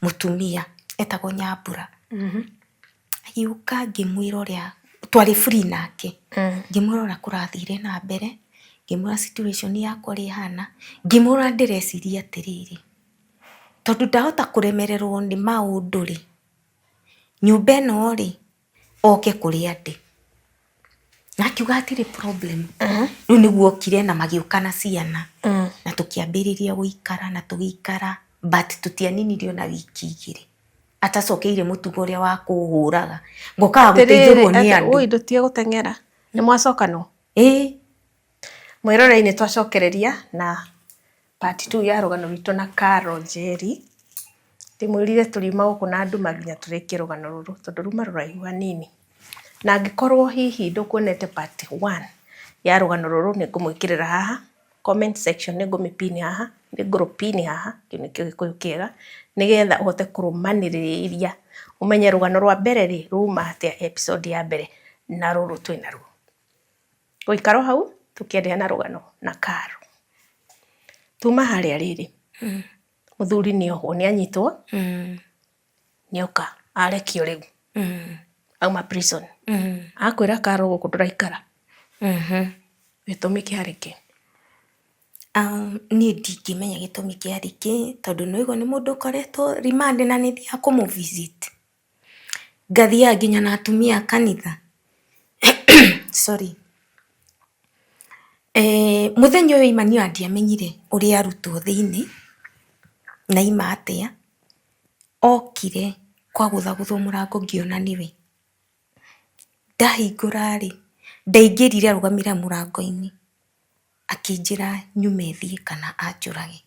Mũtumia etagwo Nyambura. Agĩũka ngĩmwĩra ũrĩa twarĩ free nake, ngĩmwĩra ũrĩa kũrathire na mbere, ngĩmwĩra situation yakwa ũrĩa ĩhana, ngĩmwĩra ndĩreciria atĩrĩrĩ, tondũ ndahota kũremererwo nĩ maũndũ rĩ, nyũmba ĩno rĩ, oke kũrĩa ndĩ. Na akiuga hatirĩ problem. Rĩu nĩguo okire na magĩũka na ciana na tũkĩambĩrĩria gũikara na tũgĩikara, but tũtianinirio na wiki 2 atacokeire mũtugo ũrĩa wa kũhũraga, ngokaga gũteithũrwo nĩ andũ. Oi, ndũtige gũteng'era. Nĩ mwacokanwo? Ĩĩ. Mwĩrorei-nĩ twacokereria na part 2 ya rũgano rwitũ na Carol Njeri. Ndĩmwĩrire tũriuma gũkũ na nduma nginya tũrĩkie rũgano rũrũ tondũ ruma rũraihu hanini. Na angĩkorwo hihi ndũkuonete part 1 ya rũgano rũrũ, nĩ ngũmwĩkĩrĩra haha comment section, nĩ ngũmĩpin haha, nĩ ngũrũpin haha, kĩu nĩkĩo Gĩkũyũ kĩega, nĩgetha ũhote kũrũmanĩrĩria ũmenye rũgano rwa mbere rĩ ruma atĩa, episode ya mbere na rũrũ twĩnaruo. Gũikara o hau tũkĩenderea na rũgano na Karo. Tuma harĩa rĩrĩ, mũthuri nĩ ohwo, nĩ anyitwo, nĩoka arekio rĩu, auma prison. Akwĩra, "Karo, gũkũ ndũraikara." Gĩtũmi kĩarĩ kĩ? Niĩ ndingĩmenya gĩtũmi kĩarĩ kĩ, tondũ nĩ waigua nĩ mũndũ ũkoretwo remand na nĩ thiaga kũmũ visit. Ngathiaga nginya na atumia a kanitha. Sorry. Mũthenya ũyũ aima, niĩ ona ndiamenyire ũrĩa arutwo thĩiniĩ na aima atĩa. Okire kwagũthagũthwo mũrango, ngĩona nĩwe. Ndahingũra rĩ, ndaingĩrire arũgamire mũrango-inĩ, akĩnjĩra nyume thiĩ kana anjũrage.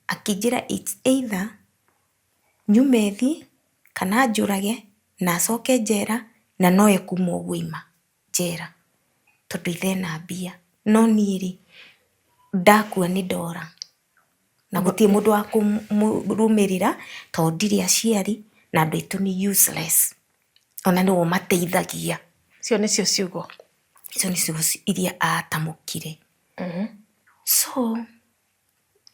Akĩnjĩra it's either nyume thiĩ kana anjũrage na acoke njera, na no ekuma ũguo aima njera tondũ ithe ena mbia. No niĩ rĩ, ndakua nĩ ndora na gũtirĩ mũndũ wa kũmũrũmĩrĩra tondũ ndirĩ aciari na andũ aitũ nĩ useless, ona nĩwe ũmateithagia. Icio nĩcio ciugo? Icio nĩ ciugo iria atamũkire. So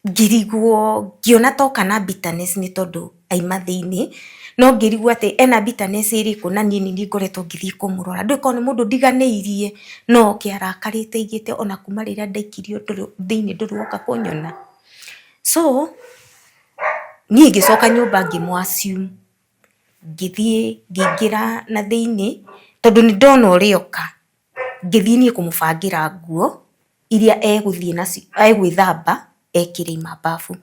ngĩrigwo, ngĩona toka na bitterness nĩ tondũ aima thĩiniĩ, no ngĩrigwo atĩ ena bitterness ĩrĩkũ na niĩ nĩ niĩ ngoretwo ngĩthiĩ kũmũrora. Ndũĩ korwo nĩ mũndũ ndiganĩirie, no oke arakarĩte aigĩte ona kuma rĩrĩa ndaikirio thĩiniĩ ndũrĩ woka kũnyona. So niĩ ngĩcoka nyũmba ngĩmũ assume, ngĩthiĩ ngĩingĩra na thĩiniĩ tondũ nĩ ndona ũrĩa oka. Ngĩthiĩ niĩ kũmũbangĩra nguo iria egũthiĩ nacio, egwĩthamba ekĩre aima babu,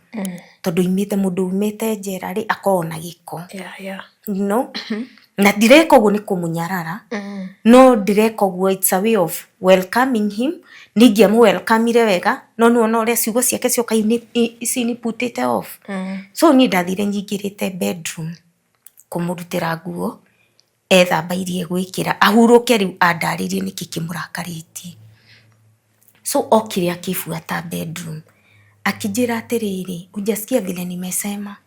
tondũ aimĩte, mũndũ umĩte njera rĩ, akoragwo na gĩko. You know? Na ndireka ũguo nĩ kũmũnyarara, no ndĩreka ũguo it's a way of welcoming him. Nĩ ingĩamũ welcome wega, no nĩ wona ũrĩa ciugo ciake cioka ciniputĩte off. So niĩ ndathire nyingĩrĩte bedroom kũmũrutĩra nguo ethamba iria egwĩkĩra, ahurũke, rĩu andarĩrie nĩkĩ kĩmũrakarĩtie. So okire akĩbuata bedroom, akĩnjĩra atĩrĩrĩ, "Hujasikia vile nimesema?"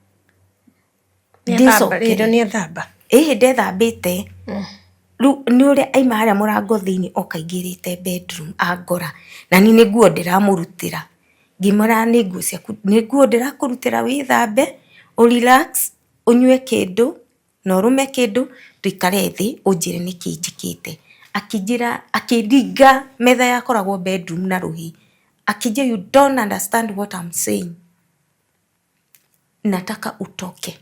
Ndĩcokere. Nĩ ethamba? Ĩhĩ, ndethambĩte. Rĩu nĩ ũrĩa aima harĩa mũrango thĩinĩ, oka aingĩrĩte bedroom angora, na niĩ nĩ nguo ndĩramũrutĩra. Ngĩmwĩra, "Nĩ nguo ciaku, nĩ nguo ndĩrakũrutĩra, wĩthambe, ũ relax, ũnyue kĩndũ na ũrũme kĩndũ, tũikare thĩ ũnjĩre nĩkĩ njĩkĩte." Akĩnjĩra, akĩringa metha yakoragwo bedroom na rũhĩ, akĩnjĩra, "You don't understand what I'm saying. Nataka utoke."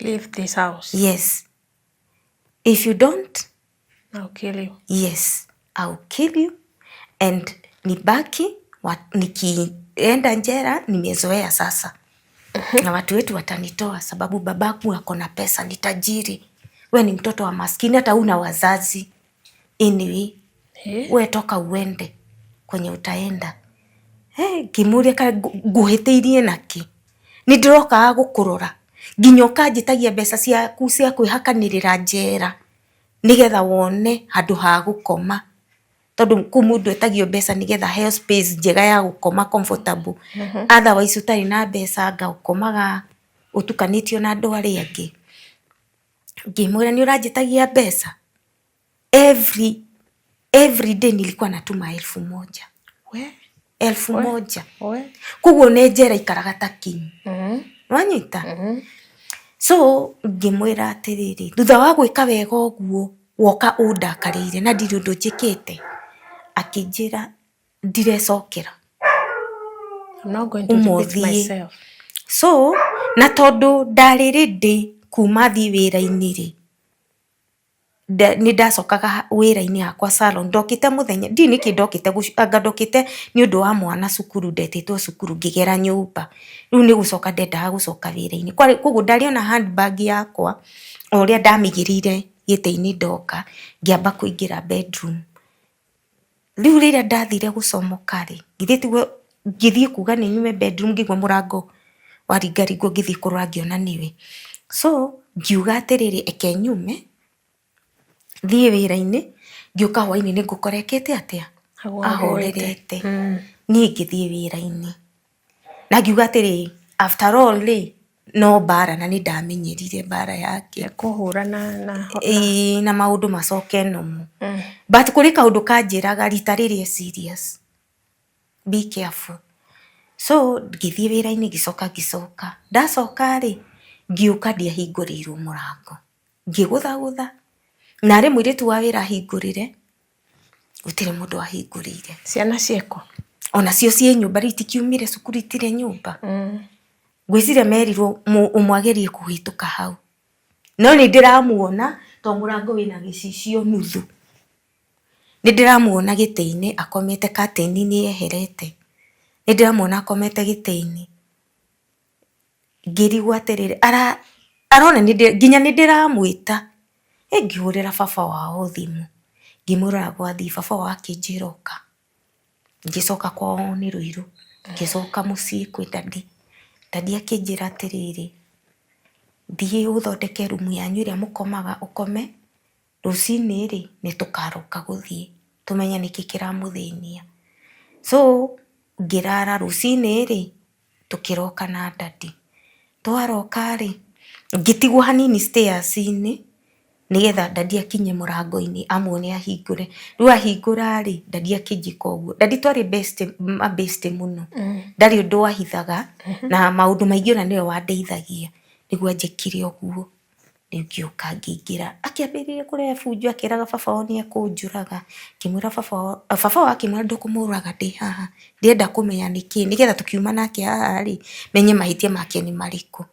Leave this house. Yes. "If you don't, I'll kill you." Yes, "I'll kill you and nibaki wa, nikienda njera nimezoea sasa na watu wetu watanitoa sababu babaku ako na pesa, ni tajiri. We ni mtoto wa maskini, hata una wazazi. Anyway, we toka uende kwenye utaenda." Hey, ngĩmũria, "Ngũhĩtĩirie nakĩ? Nĩ ndĩrokaga gũkũrora nginya ũkanjĩtagia mbeca ciaku cia kwĩhakanĩrĩra njera nĩgetha wone handũ ha gũkoma, tondũ kũu mũndũ etagio mbeca nĩgetha aheo space njega ya gũkoma, comfortable. Otherwise ũtarĩ na mbeca anga ũkomaga ũtukanĩtio na andũ arĩa angĩ." Ngĩmwĩra, "Nĩ ũranjĩtagia mbeca every day, nilikuwa natuma 1000." We. 1000. Koguo nĩ njera ikaraga ta king. Wanyita? So ngĩmwĩra atĩrĩrĩ, thutha wa gwĩka wega ũguo woka ũndakarĩire na ndirĩ ũndũ njĩkĩte. Akĩnjĩra ndirecokera. I'm not going to repeat Ũmũthiĩ. myself. So na tondũ ndarĩ ready kuma thiĩ wĩra-inĩ rĩ, nĩ ndacokaga wĩra-inĩ hakwa salon. Ndokĩte mũthenya, ndiũĩ nĩkĩ ndokĩte, anga ndokĩte nĩ ũndũ wa mwana cukuru, ndetĩtwo cukuru ngĩgera nyũmba. Rĩu nĩ gũcoka ndendaga gũcoka wĩra-inĩ. Koguo ndarĩ ona handbag yakwa o ũrĩa ndamĩigĩrĩire gĩtĩ-inĩ ndoka, ngĩamba kũingĩra bedroom. Rĩu rĩrĩa ndathire gũcomoka rĩ, githĩ tiguo ngĩthiĩ kuga nĩ nyume bedroom ngĩigua mũrango waringaringwo, ngĩthiĩ kũrora ngĩona nĩwe. So ngiuga atĩrĩrĩ, eke nyume thiĩ wĩra-inĩ, ngĩũka hwainĩ nĩ ngũkora ekĩte atĩa, ahorerete. Niĩ ngĩthiĩ wĩra-inĩ na ngiuga atĩrĩ, after all rĩ, no mbara na nĩ ndamenyerire mbara yake. Kũhũrana na Ĩĩ, na maũndũ macoke normal. But kũrĩ kaũndũ kanjĩraga rita rĩrĩ e serious, be careful. So ngĩthiĩ wĩra-inĩ, ngĩcoka ngĩcoka. Ndacoka rĩ, ngĩũka ndiahingũrĩirwo mũrango, ngĩgũthagũtha na arĩ mũirĩtu wa wĩra ahingũrĩre, gũtirĩ mũndũ ahingũrĩire. Ciana ciĩkũ? Onacio ciĩ nyũmba, rĩu itikiumire cukuru, itirĩ nyũmba. Ngwĩciria merirwo ũmwe agerie kũhĩtũka hau, no nĩ ndĩramuona to mũrango wĩna gĩcicio nuthu. Nĩ ndĩramuona gĩtĩ-inĩ akomete, curtain nĩ yeherete. Nĩ ndĩramuona akomete gĩtĩ-inĩ. Ngĩrigwo atĩrĩrĩ, arona nginya nĩ ndĩramwĩta. Ngĩhũrĩra baba wao thimũ, ngĩmwĩra gwathiĩ, baba wao akĩnjĩra ũka. Ngĩcoka kwao nĩ Ruiru, ngĩcoka mũciĩ kwĩ daddy. Daddy akĩnjĩra atĩrĩrĩ, thiĩ ũthondeke rumu yanyu ĩrĩa mũkomaga ũkome, rũcinĩ rĩ nĩ tũkaroka gũthiĩ tũmenye nĩkĩ kĩramũthĩnia. So ngĩrara, rũcinĩ rĩ tũkĩroka na daddy. Twaroka rĩ, ngĩtigwo hanini stairs-inĩ nĩgetha daddy akinye mũrango-inĩ amuone ahingũre. Rĩu ahingũra rĩ, daddy akĩnjĩka ũguo. Daddy twarĩ best, mabeste mũno. Ndarĩ ũndũ ahithaga na maũndũ maingĩ ona nĩwe wandeithagia. Nĩguo anjĩkire ũguo. Rĩu ngĩũka ngĩingĩra, akĩambĩrĩria kũrehe bunjo akĩraga baba wao nĩ ekũnjũraga. Ngĩmwĩra baba wao, baba wao akĩmwĩra ndũkũmũraga ndĩ haha. Ndĩrenda kũmenya nĩkĩ, nĩgetha tũkiuma nake haha rĩ, menye mahĩtia make nĩ marĩkũ.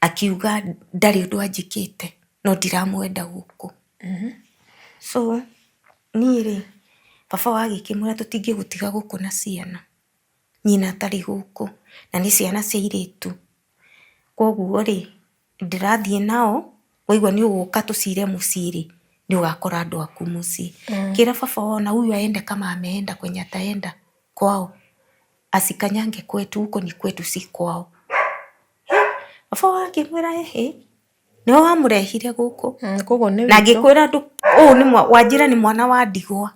Akiuga ndarĩ ũndũ anjĩkĩte no ndiramwenda gũkũ. So niĩ rĩ, baba wao agĩkĩmwĩra tũtingĩgũtiga gũkũ na ciana, nyina atarĩ gũkũ na nĩ ciana cia airĩtu. Koguo rĩ, ndĩrathiĩ nao, waigua nĩ ũgũka tũcire mũciĩ rĩ, nĩ ũgakora andũ aku mũciĩ. Ngĩra baba wao na huyu aende kama ameenda kwenye ataenda kwao, asikanyange kwetu, huko ni kwetu si kwao. Baba wao akĩmwĩra ĩhĩ, nĩwe wamũrehire gũkũ. Koguo nĩ Na witũ. Ngĩkwĩra ũyũ nĩ wanjĩra nĩ mwana wa ndigwa.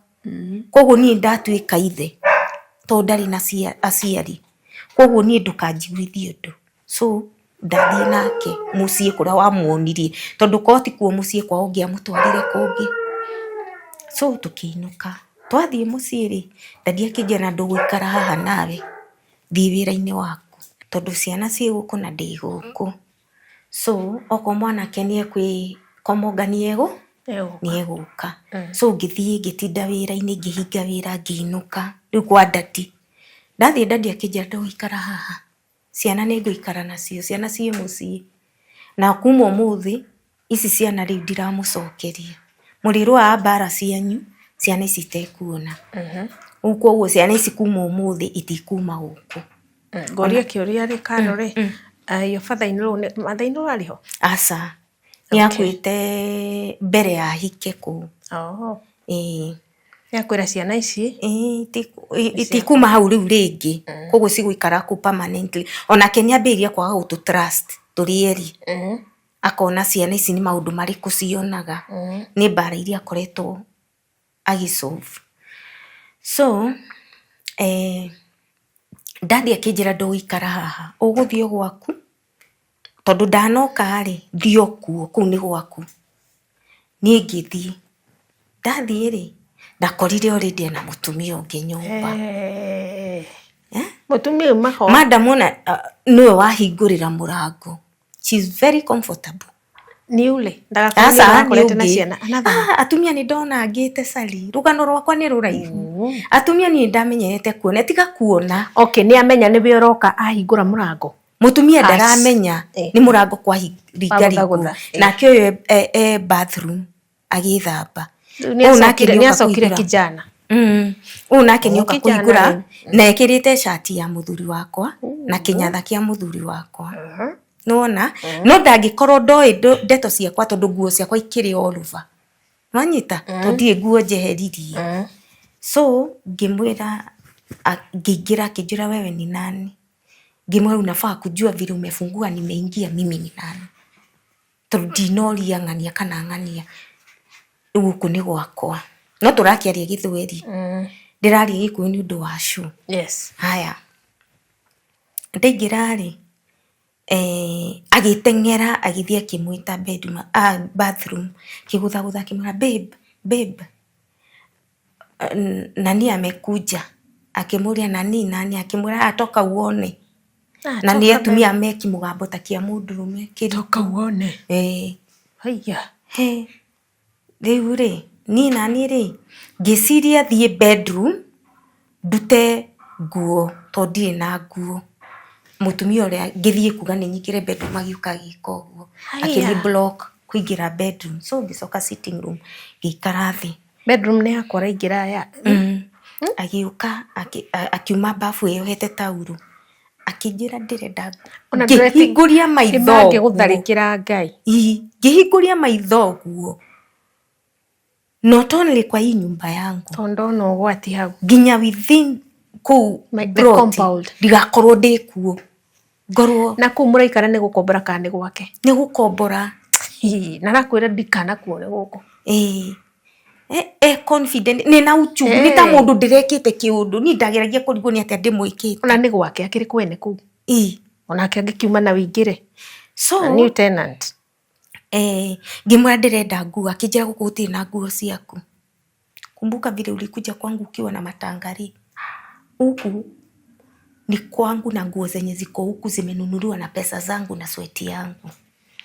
Koguo niĩ ndatuĩka ithe tondũ ndarĩ na aciari. Koguo niĩ ndũkanjiguithie ũndũ. So ndathiĩ nake mũciĩ kũrĩa wamuonirie, tondũ korwo ti kuo mũciĩ kwao ũngĩamũtwarire kũngĩ. So tũkĩinũka. Twathiĩ mũciĩ rĩ, daddy akĩnjĩra na ndũgũikara haha nawe, thiĩ wĩra-inĩ waku tondũ ciana ciĩ gũkũ na ndĩ gũkũ. So okorwo mwanake nĩ ekwĩkomonga nĩ egũka. So ngĩthiĩ ngĩtinda wĩra-inĩ, ngĩhinga wĩra ngĩinũka rĩu kwa daddy. Ndathiĩ daddy akĩnjĩra ndũgũikara haha, ciana nĩ ngũikara nacio, ciana ciĩ mũciĩ. Na kuma ũmũthĩ ici ciana rĩu ndiramũcokeria. Mũrĩrũaga mbara cianyu, ciana ici itekuona. Rĩu koguo ciana ici kuma ũmũthĩ itikuma gũkũ. Ngũrie kĩũria rĩ, Karo rĩ, your father in law, mother in law arĩ ho? Aca, nĩ akuĩte mbere ya hike kũu. Ĩĩ. Nĩ akwĩra ciana ici Ĩĩ, itikuma hau rĩu rĩngĩ, koguo cigũikara kũu permanently. Onake nĩ ambĩrĩria kwaga gũtũ trust tũrĩ erĩ. Akona ciana ici nĩ maũndũ marĩkũ cionaga, nĩ mbara iria akoretwo agĩ solve. So ndathiĩ akĩnjĩra ndũgũikara haha, ũgũthiĩ o gwaku, tondũ ndanoka rĩ, thiĩ o kuo, kũu nĩ gwaku. Niĩ ngĩthiĩ. Ndathiĩ rĩ, ndakorire already ena mũtumia ũngĩ nyũmba. Mũtumia uuma ho. Madam ona nĩwe wahingũrĩra mũrango. She's very comfortable. Ni ule ndagakorwo nĩ Aca, nĩ akoretwo na ũngĩ. ciana another one. Ah, atumia nĩ ndona ngĩte cari rũgano rwakwa nĩ rũraihu. Atumia niĩ ndamenyerete kuona tiga kuona. Okay, nĩ amenya nĩwe ũroka ahingũra mũrango. Mũtumia As- ndaramenya nĩ mũrango kwaringaringwo. Wagũthagũtha, Nake ũyũ e bathroom agĩthamba. Rĩu nĩ Ũyũ nake acokire nĩoka nĩ acokire kũhingũra. kijana. Ũyũ nake nĩoka Kijana kũhingũra rĩu. na ekĩrĩte cati ya mũthuri wakwa na kĩnyatha kĩa mũthuri wakwa. Nĩwona? No ndangĩkorwo ndoĩ ndeto ciakwa tondũ nguo ciakwa ikĩrĩ all over. Wanyita? Tondũ ndirĩ nguo njeheririe. So ngĩmwĩra, ngĩingĩra akĩnjĩra wewe ni nani? Ngĩmwĩra unafaa kujua vile umefungua nimeingia mimi ni nani. Tondũ ndinoria ng'ania kana ng'ania gũkũ nĩ gwakwa. No tũrakĩaria gĩthweri. Ndĩraria gĩkũyũ nĩ ũndũ wa show. Yes. Haya. Ndaingĩra rĩ, agĩteng'era agĩthiĩ akĩmwĩta bedroom, bathroom, akĩgũthagũtha akĩmwĩra babe, babe, nani amekuja. Akĩmũria nani nani, akĩmwĩra toka uone. Na nĩ atumia me kĩmũgambo ta kĩa mũndũrũme kĩritũ. Toka uone. Haiya. He. Rĩu rĩ, niĩ naniĩ rĩ, ngĩciria thiĩ bedroom ndute nguo tondũ ndirĩ na nguo. Mũtumia ũrĩa ngĩthiĩ kuga nĩ nyingĩre bedroom agĩũka agĩka ũguo. Akĩnĩ block kũingĩra bedroom. So ngĩcoka sitting room ngĩikara thĩ. Bedroom nĩ yakwa ũraingĩra ya. Agĩũka akiuma bafu eyohete taurũ. Akĩnjĩra ndĩrenda Ona ngĩhingũria maitho ũguo. Nĩmangĩgũtharĩkĩra Ngai. Ngĩhingũria maitho ũguo. Not only kwa hii nyumba yangu. Tondũ ndona ũgwati hau. Nginya within kũu The plot, compound. ndigakorwo ndĩ kuo. Ngorwo Na kũu mũraikara nĩ gũkombora kana nĩ gwake? Nĩ gũkombora. Na arakwĩra ndikanakuone gũkũ. Confident nĩ na uchungu nĩ ta mũndũ ndĩrekĩte kĩũndũ niĩ ndageragia kũrigwo nĩ atĩa ndĩmwĩkĩte. Ona nĩ gwake akĩrĩ kwene kũu. Onake angĩkiuma na wĩingĩre. So, A new tenant. Ngĩmwĩra ndĩrenda nguo akĩnjĩra gũkũ gũtirĩ na nguo ciaku. Kumbuka vile ulikuja kwangu ukiwa na matangari. Huku ni kwangu na nguo zenye ziko huku zimenunuliwa na pesa zangu na sweti yangu.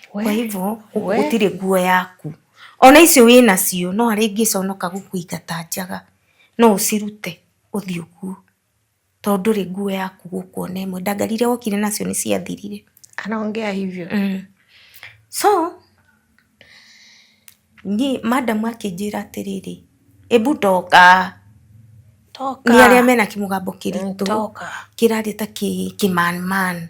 Kwa hivyo gũkũ gũtirĩ nguo yaku. Ona icio wĩnacio no harĩa ingĩconoka gũkũingata njaga no ũcirute ũthiĩ ũguo. Tondũ ndũrĩ nguo yaku gũkũ ona ĩmwe. Ndangari iria wokire nacio nĩ ciathirire. Anaongea hivyo. So niĩ madam akĩnjĩra atĩrĩrĩ, ebu toka. Toka. Nĩ arĩa mena kĩmũgambo kĩritũ. Toka. Kĩraria ta kĩmanman.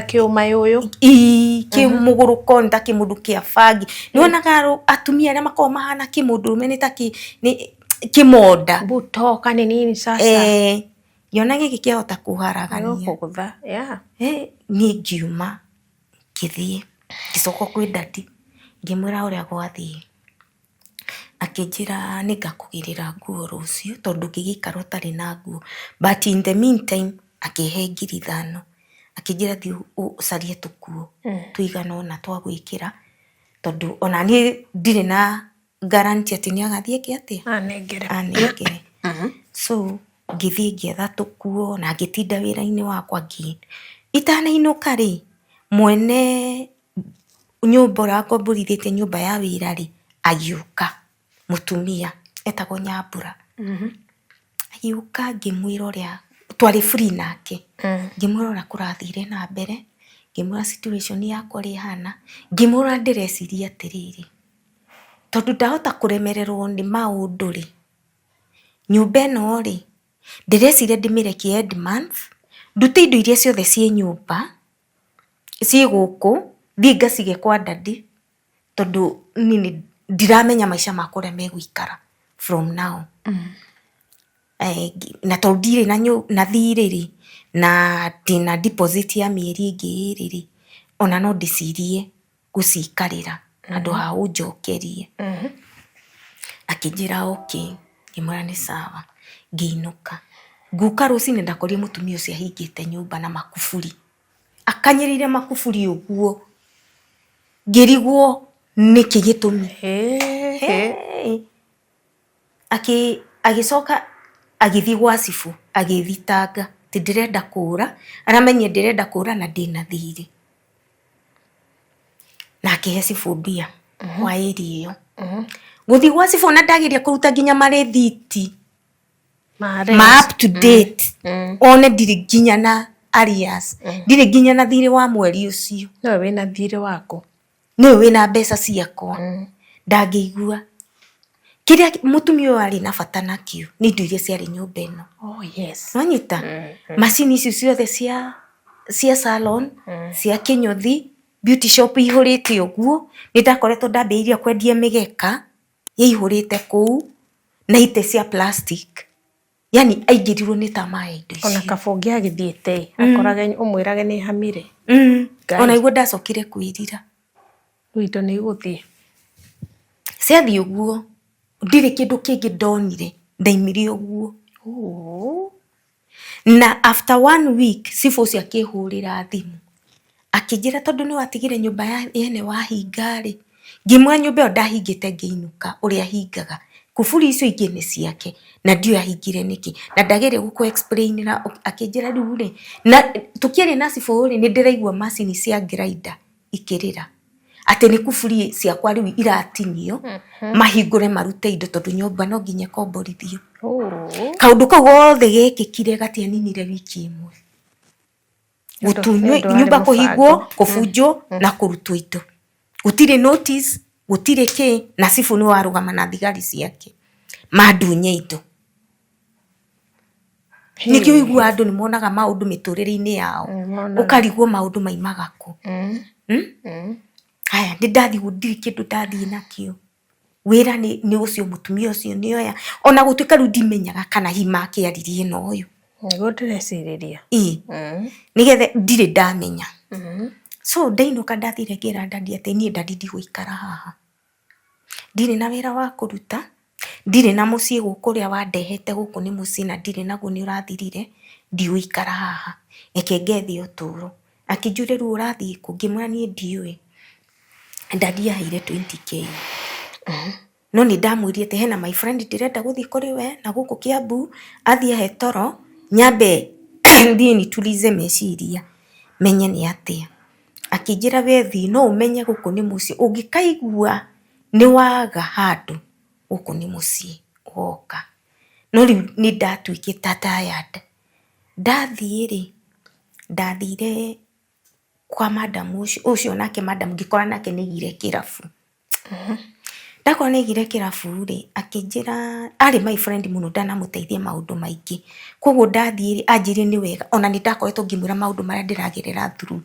Kĩũmayũyũ. Ii, kĩmũgũrũko nĩ ta kĩmũndũ kĩa bangi. Nĩ wonaga atumia arĩa makoragwo mahana kĩmũndũrũme nĩ ta kĩmonda. Bu toka ni nini sasa? Ngĩona gĩkĩ kĩahota kũharagania. Gũkũgũtha, yeah. Niĩ ngiuma ngĩthiĩ ngĩcoka kwĩ daddy ngĩmwĩra ũrĩa gwathiĩ. Akĩnjĩra nĩngakũgĩrĩra nguo rũciũ tondũ ndũngĩgĩikara ũtarĩ na nguo. But in the meantime akĩhe 5,000. Akĩnjĩra thiĩ ũcarie tũkuo tũigana ũna twa gwĩkĩra tondũ ona niĩ ndirĩ na guarantee atĩ nĩ agathiĩ eke atĩa? Anengere. Anengere. So ngĩthiĩ ngĩetha tũkuo na ngĩtinda wĩra-inĩ wakwa itanainũka rĩ, mwene nyũmba ũrĩa wakomborithĩtie nyũmba ya wĩra rĩ, agĩũka mũtumia etagwo Nyambura. Agĩũka ngĩmwĩra ũrĩa twarĩ free nake. Ngĩmwĩra ũrĩa kũrathire na mbere, ngĩmwĩra situation yakwa ũrĩa ĩhana, ngĩmwĩra ndĩreciria atĩrĩrĩ, tondũ ndahota kũremererwo nĩ maũndũ rĩ, nyũmba ĩno rĩ, ndĩreciria ndĩmĩrekie end month, ndute indo iria ciothe ciĩ nyũmba, ciĩ gũkũ, thiĩ ngacige kwa daddy, tondũ niĩ ndiramenya maica makwa ũrĩa megũikara from now. Na tondũ ndirĩ na thirĩ rĩ, na ndĩna deposit ya mĩeri ĩngĩ ĩrĩ rĩ, ona no ndĩcirie gũcikarĩra handũ ha ũnjokerie. Akĩnjĩra okay, ngĩmwĩra nĩ sawa, ngĩinũka. Ngũka rũcinĩ ndakorire mũtumia ũcio ahingĩte nyũmba na makuburi. Akanyĩrĩire makuburi ũguo. Ngĩrigwo nĩkĩ gĩtũmi. Agĩcoka Agĩthiĩ gwa cibũ agĩthitanga atĩ ndĩrenda kũra, aramenyire ndĩrenda kũra na ndĩna thirĩ. Na akĩhe cibũ mbia wa area ĩyo. Gũthiĩ gwa cibũ ona ndageria kũruta nginya marĩthiti ma up to date, one ndirĩ nginya na arrears, ndirĩ nginya na thirĩ wa mweri ũcio. Nowe wĩna thirĩ waku. Nĩwe wĩna mbeca ciakwa. Ndangĩigua. Kĩrĩa mũtumia ũyũ arĩ na bata nakĩo nĩ indo iria ciarĩ nyũmba ĩno. Oh yes. Wanyita? Macini icio ciothe cia salon, cia kĩnyũthi, beauty shop ihũrĩte ũguo, nĩ ndakoretwo ndambĩrĩirie kwendia mĩgeka yaihũrĩte kũu na itĩ cia plastic. Yani aingĩrirwo nĩ tamaa ya indo icio. Ona kaba ũngĩagĩthiĩte akorage ũmwĩrage nĩ hamire. Ona iguo ndacokire kwĩrira. Rĩu indo nĩ igũthiĩ. Ciathiĩ ũguo, ndirĩ kĩndũ kĩngĩ ndonire, ndaimire ũguo. Na after one week cibũ ũcio akĩhũrĩra thimũ akĩnjĩra tondũ nĩ watigire nyũmba yene wahinga rĩ, ngĩmwĩra nyũmba ĩyo ndahingĩte ngĩinũka ũrĩa hingaga, kuburi icio ingĩ nĩ ciake na ndiũĩ ahingire nĩkĩ, na ndageria gũkũ explain ĩra akĩnjĩra rĩu rĩ, na tũkĩaria na cibũ rĩ, nĩ ndĩraigua macini cia grinder ikĩrĩra atĩ nĩ kuburi ciakwa rĩu iratinio mahingũre marute indo tondũ nyũmba no nginya ĩkomborithio. Kaũndũ kau gothe gekĩkire gatianinire wiki ĩmwe. Gũtunywo nyũmba, kũhingwo, kũbunjwo na kũrutwo indo, gũtirĩ notice, gũtirĩ kĩ, na cibũ nĩ warũgama na thigari ciake mandunye indo. Nĩkĩo ũiguaga andũ nĩ monaga maũndũ mĩtũrĩre-inĩ yao, ũkarigwo maũndũ maimaga kũ. Haya, nĩ ndathiĩ, gũtirĩ kĩndũ ndathiĩ nakĩo. Wĩra nĩ ũcio mũtumia ũcio nĩ oya, ona gũtuĩka rĩu ndimenyaga kana hihi makĩaririe na ũyũ. Nĩguo ndĩrecirĩria. Ĩ, nĩgetha ndirĩ ndamenya. So ndainũka ndathire ngĩra daddy atĩ niĩ daddy ndigũikara haha, ndirĩ na wĩra wa kũruta, ndirĩ na mũciĩ gũkũ, ũrĩa wandehete gũkũ nĩ mũciĩ na ndirĩ naguo, nĩ ũrathirire, ndigũikara haha, reke ngethe ũtũro. Akĩnjũria, "Rĩu ũrathiĩ kũ?" Ngĩmwĩra niĩ ndiũĩ. Daddy aheire 20K, no nĩ ndamwĩrire atĩ hena my friend ndĩrenda gũthiĩ kũrĩ we na gũkũ Kiambu, athiĩ ahe toro, nyambe thiĩ nitulize meciria menye nĩ atĩa. Akĩnjĩra, "We thiĩ, no ũmenye gũkũ nĩ mũciĩ, ũngĩkaigua nĩ waga handũ, gũkũ nĩ mũciĩ ũgoka." No rĩu nĩ ndatuĩkĩte tired. Ndathiĩ rĩ, ndathire kwa madam ũcio, ũcio nake madam ngĩkora nake nĩ aigire kĩrabu. Ndakora nĩ aigire kĩrabu rĩ, akĩnjĩra arĩ my friend mũno, ndanamũteithia maũndũ maingĩ, koguo ndathiĩ rĩ, anjĩrire nĩ wega, ona nĩ ndakoretwo ngĩmwĩra maũndũ marĩa ndĩragerera through,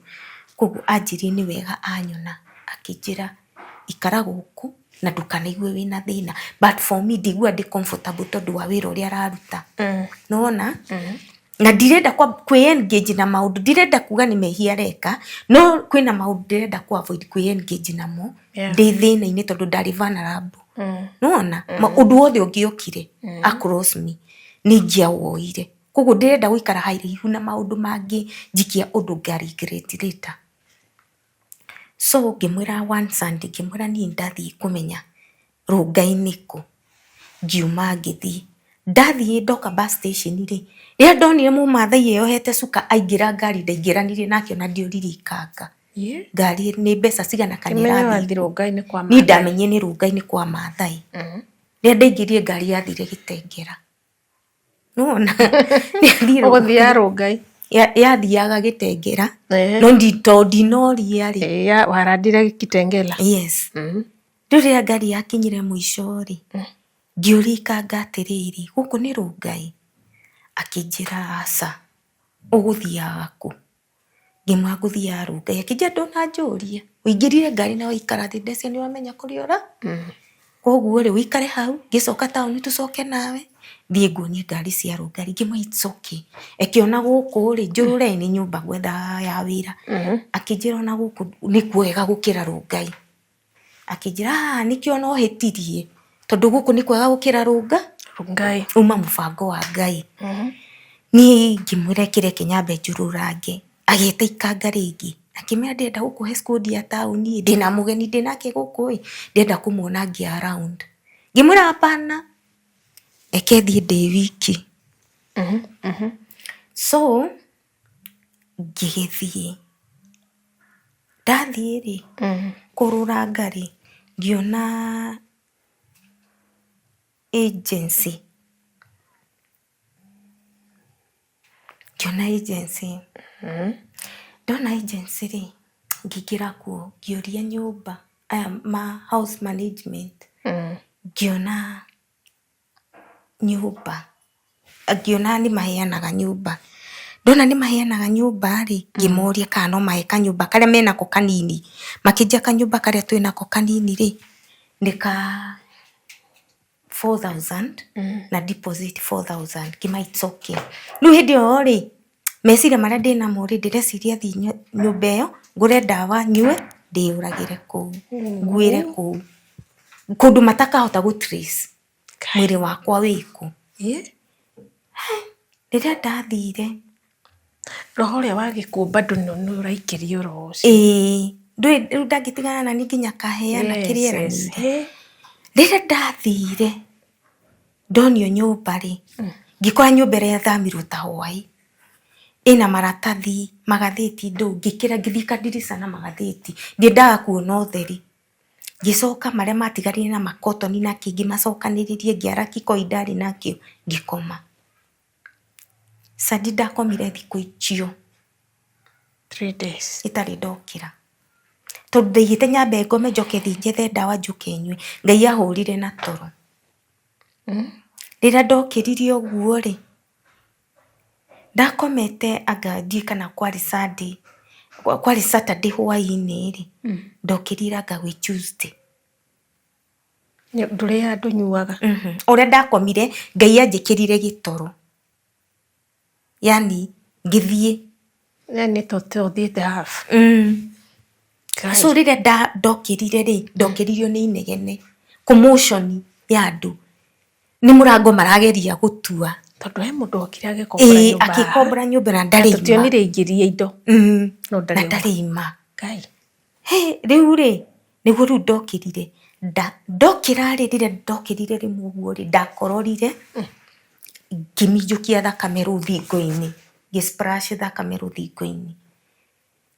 koguo anjĩrire nĩ wega anyona, akĩnjĩra, "Ikara gũkũ na ndũkanaigue wĩna thĩna." But for me ndiguaga ndĩ comfortable tondũ wa wĩra ũrĩa araruta, nĩwona, na ndirenda kwĩ engage na maũndũ, ndirenda kuga nĩ mehia areka, no kwĩna maũndũ ndĩrenda kũ avoid kwĩ engage namo ndĩ thĩna-inĩ tondũ ndarĩ vulnerable, nĩwona, ũndũ wothe ũngĩokire across me nĩ ingĩawoire, koguo ndĩrenda gũikara haraihu na maũndũ mangĩ njikia ũndũ nga regret later. So ngĩmwĩra one Sunday, ngĩmwĩra niĩ ndathiĩ kũmenya Rũngai kũ, ngiuma ngĩthiĩ. Ndathiĩ ndoka bus station rĩ, rĩrĩa ndonire mũmathai eyohete cuka aingĩra ngari, ndaingĩranirie nake ona ndioririe ikanga ngari nĩ mbeca cigana kana Kĩmenye ĩrathiĩ wathiĩ kũ. Rũngai-inĩ kwa Niĩ Maathai. ndamenyire nĩ Rũngai-inĩ kwa Maathai. Rĩrĩa ndaingĩrire ngari yathire Gĩtengera, nĩwona. Ũgũthiaga Rũngai. Yathiaga Gĩtengera, no tondũ ndinoria rĩ. Warandire Kitengela. Yes. Rĩu rĩrĩa ngari yakinyire mũico rĩ, ngĩũria ikanga atĩrĩrĩ, "Gũkũ nĩ Rũngai?" Akĩnjĩra, "Aca, ũgũthiaga kũ?" Ngĩmwĩra ngũthiaga Rũngai. Akĩnjĩra, "Ndũnanjũria, ũingĩrire ngari na waikara thĩ, ndeciria nĩ ũramenya kũrĩa ũra, koguo rĩ, ũikare hau, ngĩcoka taũni tũcoke nawe, thiĩ nguonie ngari cia Rũngai." Ngĩmwĩra, "It's okay." Reke ona gũkũ rĩ, njũrũre nĩ nyũmba gwetha ya wĩra. Akĩnjĩra ona gũkũ nĩ kwega gũkĩra Rũngai. Akĩnjĩra, "Ah, nĩkĩo ona ũhĩtirie, tondũ gũkũ nĩ kwega gũkĩra Rũnga." Rũngai. Uma mũbango wa Ngai. Niĩ ngĩmwĩra kĩreke nyambe njũrũrange. Agĩta ikanga rĩngĩ akĩmwĩra, "Ndĩrenda gũkũhe scondi ya taũni, ndĩna mũgeni ndĩnake gũkũ ĩ, ndĩrenda kũmuona ngĩ around." Ngĩmwĩra, "Hapana, reke thiĩ ndĩ wiki." So ngĩgĩthiĩ, ndathiĩ rĩ, kũrũranga rĩ, ngĩona agency, ngĩona agency, ndona agency rĩ, ngĩingĩra kuo ngĩũria nyũmba aya ma house management, ngĩona nyũmba, ngĩona nĩ maheanaga nyũmba. Ndona nĩ maheanaga nyũmba rĩ, ngĩmoria kana no mahe kanyũmba karĩa menako kanini. Makĩnjĩra kanyũmba karĩa twĩnako kanini rĩ, nĩ ka 4000 na deposit 4000. Ngĩmera it's okay. Rĩu hĩndĩ ĩyo rĩ, meciria marĩa ndĩnamo rĩ, ndĩreciria thiĩ nyũmba ĩyo, ngũre ndawa nyue, ndĩyũragĩre kũu, nguĩre kũu. Kũndũ matakahota gũ trace mwĩrĩ wakwa wĩkũ. Rĩrĩa ndathire. Roho ũrĩa wa gĩkuũ bado nĩ ũraikĩrio roho ũcio. Ĩĩ, ndũĩ rĩu ndangĩtigana naniĩ nginya akaheana kĩrĩa eranĩire. Rĩrĩa ndathire ndonio nyũmba rĩ, ngĩkora nyũmba ĩrĩa yathamirwo ta hwaĩ, ĩna maratathi, magathĩti ndũ, ngĩkĩra ngĩthiĩ kandirica na magathĩti, ndiendaga kuona ũtheri. Ngĩcoka marĩa matigarire na makotoni na kĩ ngĩmacokanĩrĩria ngĩara kikoi ndarĩ nakĩo ngĩkoma. Sandi ndakomire thikũ icio 3 days itarĩ ndokĩra. Tondũ ndaigĩte nyambe ngome njoke thiĩ njethe ndawa njũke nyue. Ngai ahũrire na toro. Rĩrĩa ndokĩrire ũguo rĩ, ndakomete anga ndiũĩ kana kwarĩ Sunday, kwarĩ Saturday hwainĩ rĩ, ndokĩrire anga gwĩ Tuesday. Ndũrĩaga ndũnyuaga? Ũrĩa ndakomire Ngai anjĩkĩrire gĩtoro. Yani ngĩthiĩ. Yani ta ũthiĩte half. So rĩrĩa ndokĩrire rĩ, ndokĩririo nĩ inegene, commotion ya andũ. Nĩ mũrango marageria gũtua. Tondũ he mũndũ okire agĩkombora nyũmba haha. Akĩkombora nyũmba na ndarĩ ima. Tũtionire aingĩria indo. No ndarĩ ima. Ngai. Rĩu rĩ, nĩguo rĩu ndokĩrire. Ndokĩra rĩ, rĩrĩa ndokĩrire rĩmwe ũguo rĩ, ndakororire, ngĩminjũkia thakame rũthingo-inĩ, ngĩ splash thakame rũthingo-inĩ.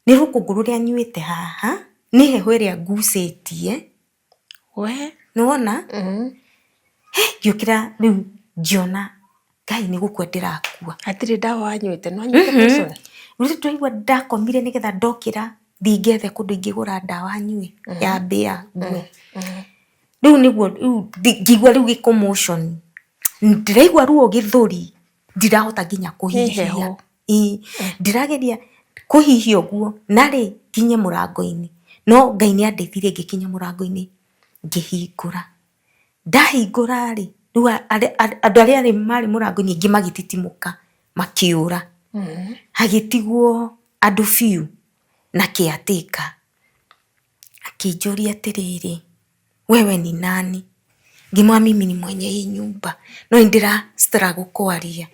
Nĩ rũkũngũ rũrĩa nyuĩte haha, nĩ heho ĩrĩa ngucĩtie. We. Nĩwona? Ngĩũkĩra rĩu ngĩona Ngai nĩ gũkua ndĩrakua. Hatirĩ ndawa wanyuĩte, nĩ wanyuĩte poison? Rĩu ndĩraigua ndakomire nĩgetha ndokĩra thiĩ ngethe kũndũ ingĩgũra ndawa nyue ya mbĩa ngue. Rĩu nĩguo rĩu ngĩigua rĩu gĩ commotion. Ndĩraigua ruo gĩthũri ndirahota nginya kũhihia. Ĩĩ, ndĩrageria kũhihia ũguo narĩ nginye mũrango-inĩ no Ngai nĩ andeithirie ngĩkinya mũrango-inĩ ngĩhingũra. Ndahingũra rĩ, rĩu andũ arĩa marĩ mũrango-inĩ aingĩ magĩtitimũka makĩũra. Hagĩtigwo andũ biũ na caretaker akĩnjũria atĩrĩrĩ, wewe ni nani? Ngĩmwĩra mimi ni mwenye hii nyumba no nĩ ndĩra struggle kwaria.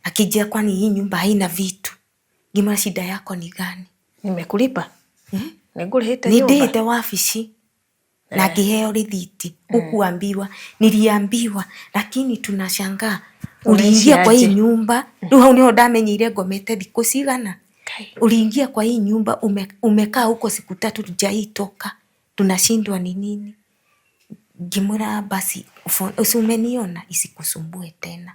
Akĩnjĩra kwani hii nyumba haina vitu? Ngĩmwĩra shida yako ni gani? Nimekulipa? Nĩngũrĩhĩte nyũmba? Nĩndĩhĩte wabici na ngĩheo rĩthiti. Hukuambiwa, niliambiwa lakini tunashangaa uliingia kwa hii nyumba. Rĩu hau nĩho ndamenyeire ngomete thikũ cigana. Uliingia kwa hii nyumba umekaa huko siku tatu hujaitoka, tunashindwa ni nini? Ngĩmwĩra basi si umeniona isikusumbue tena.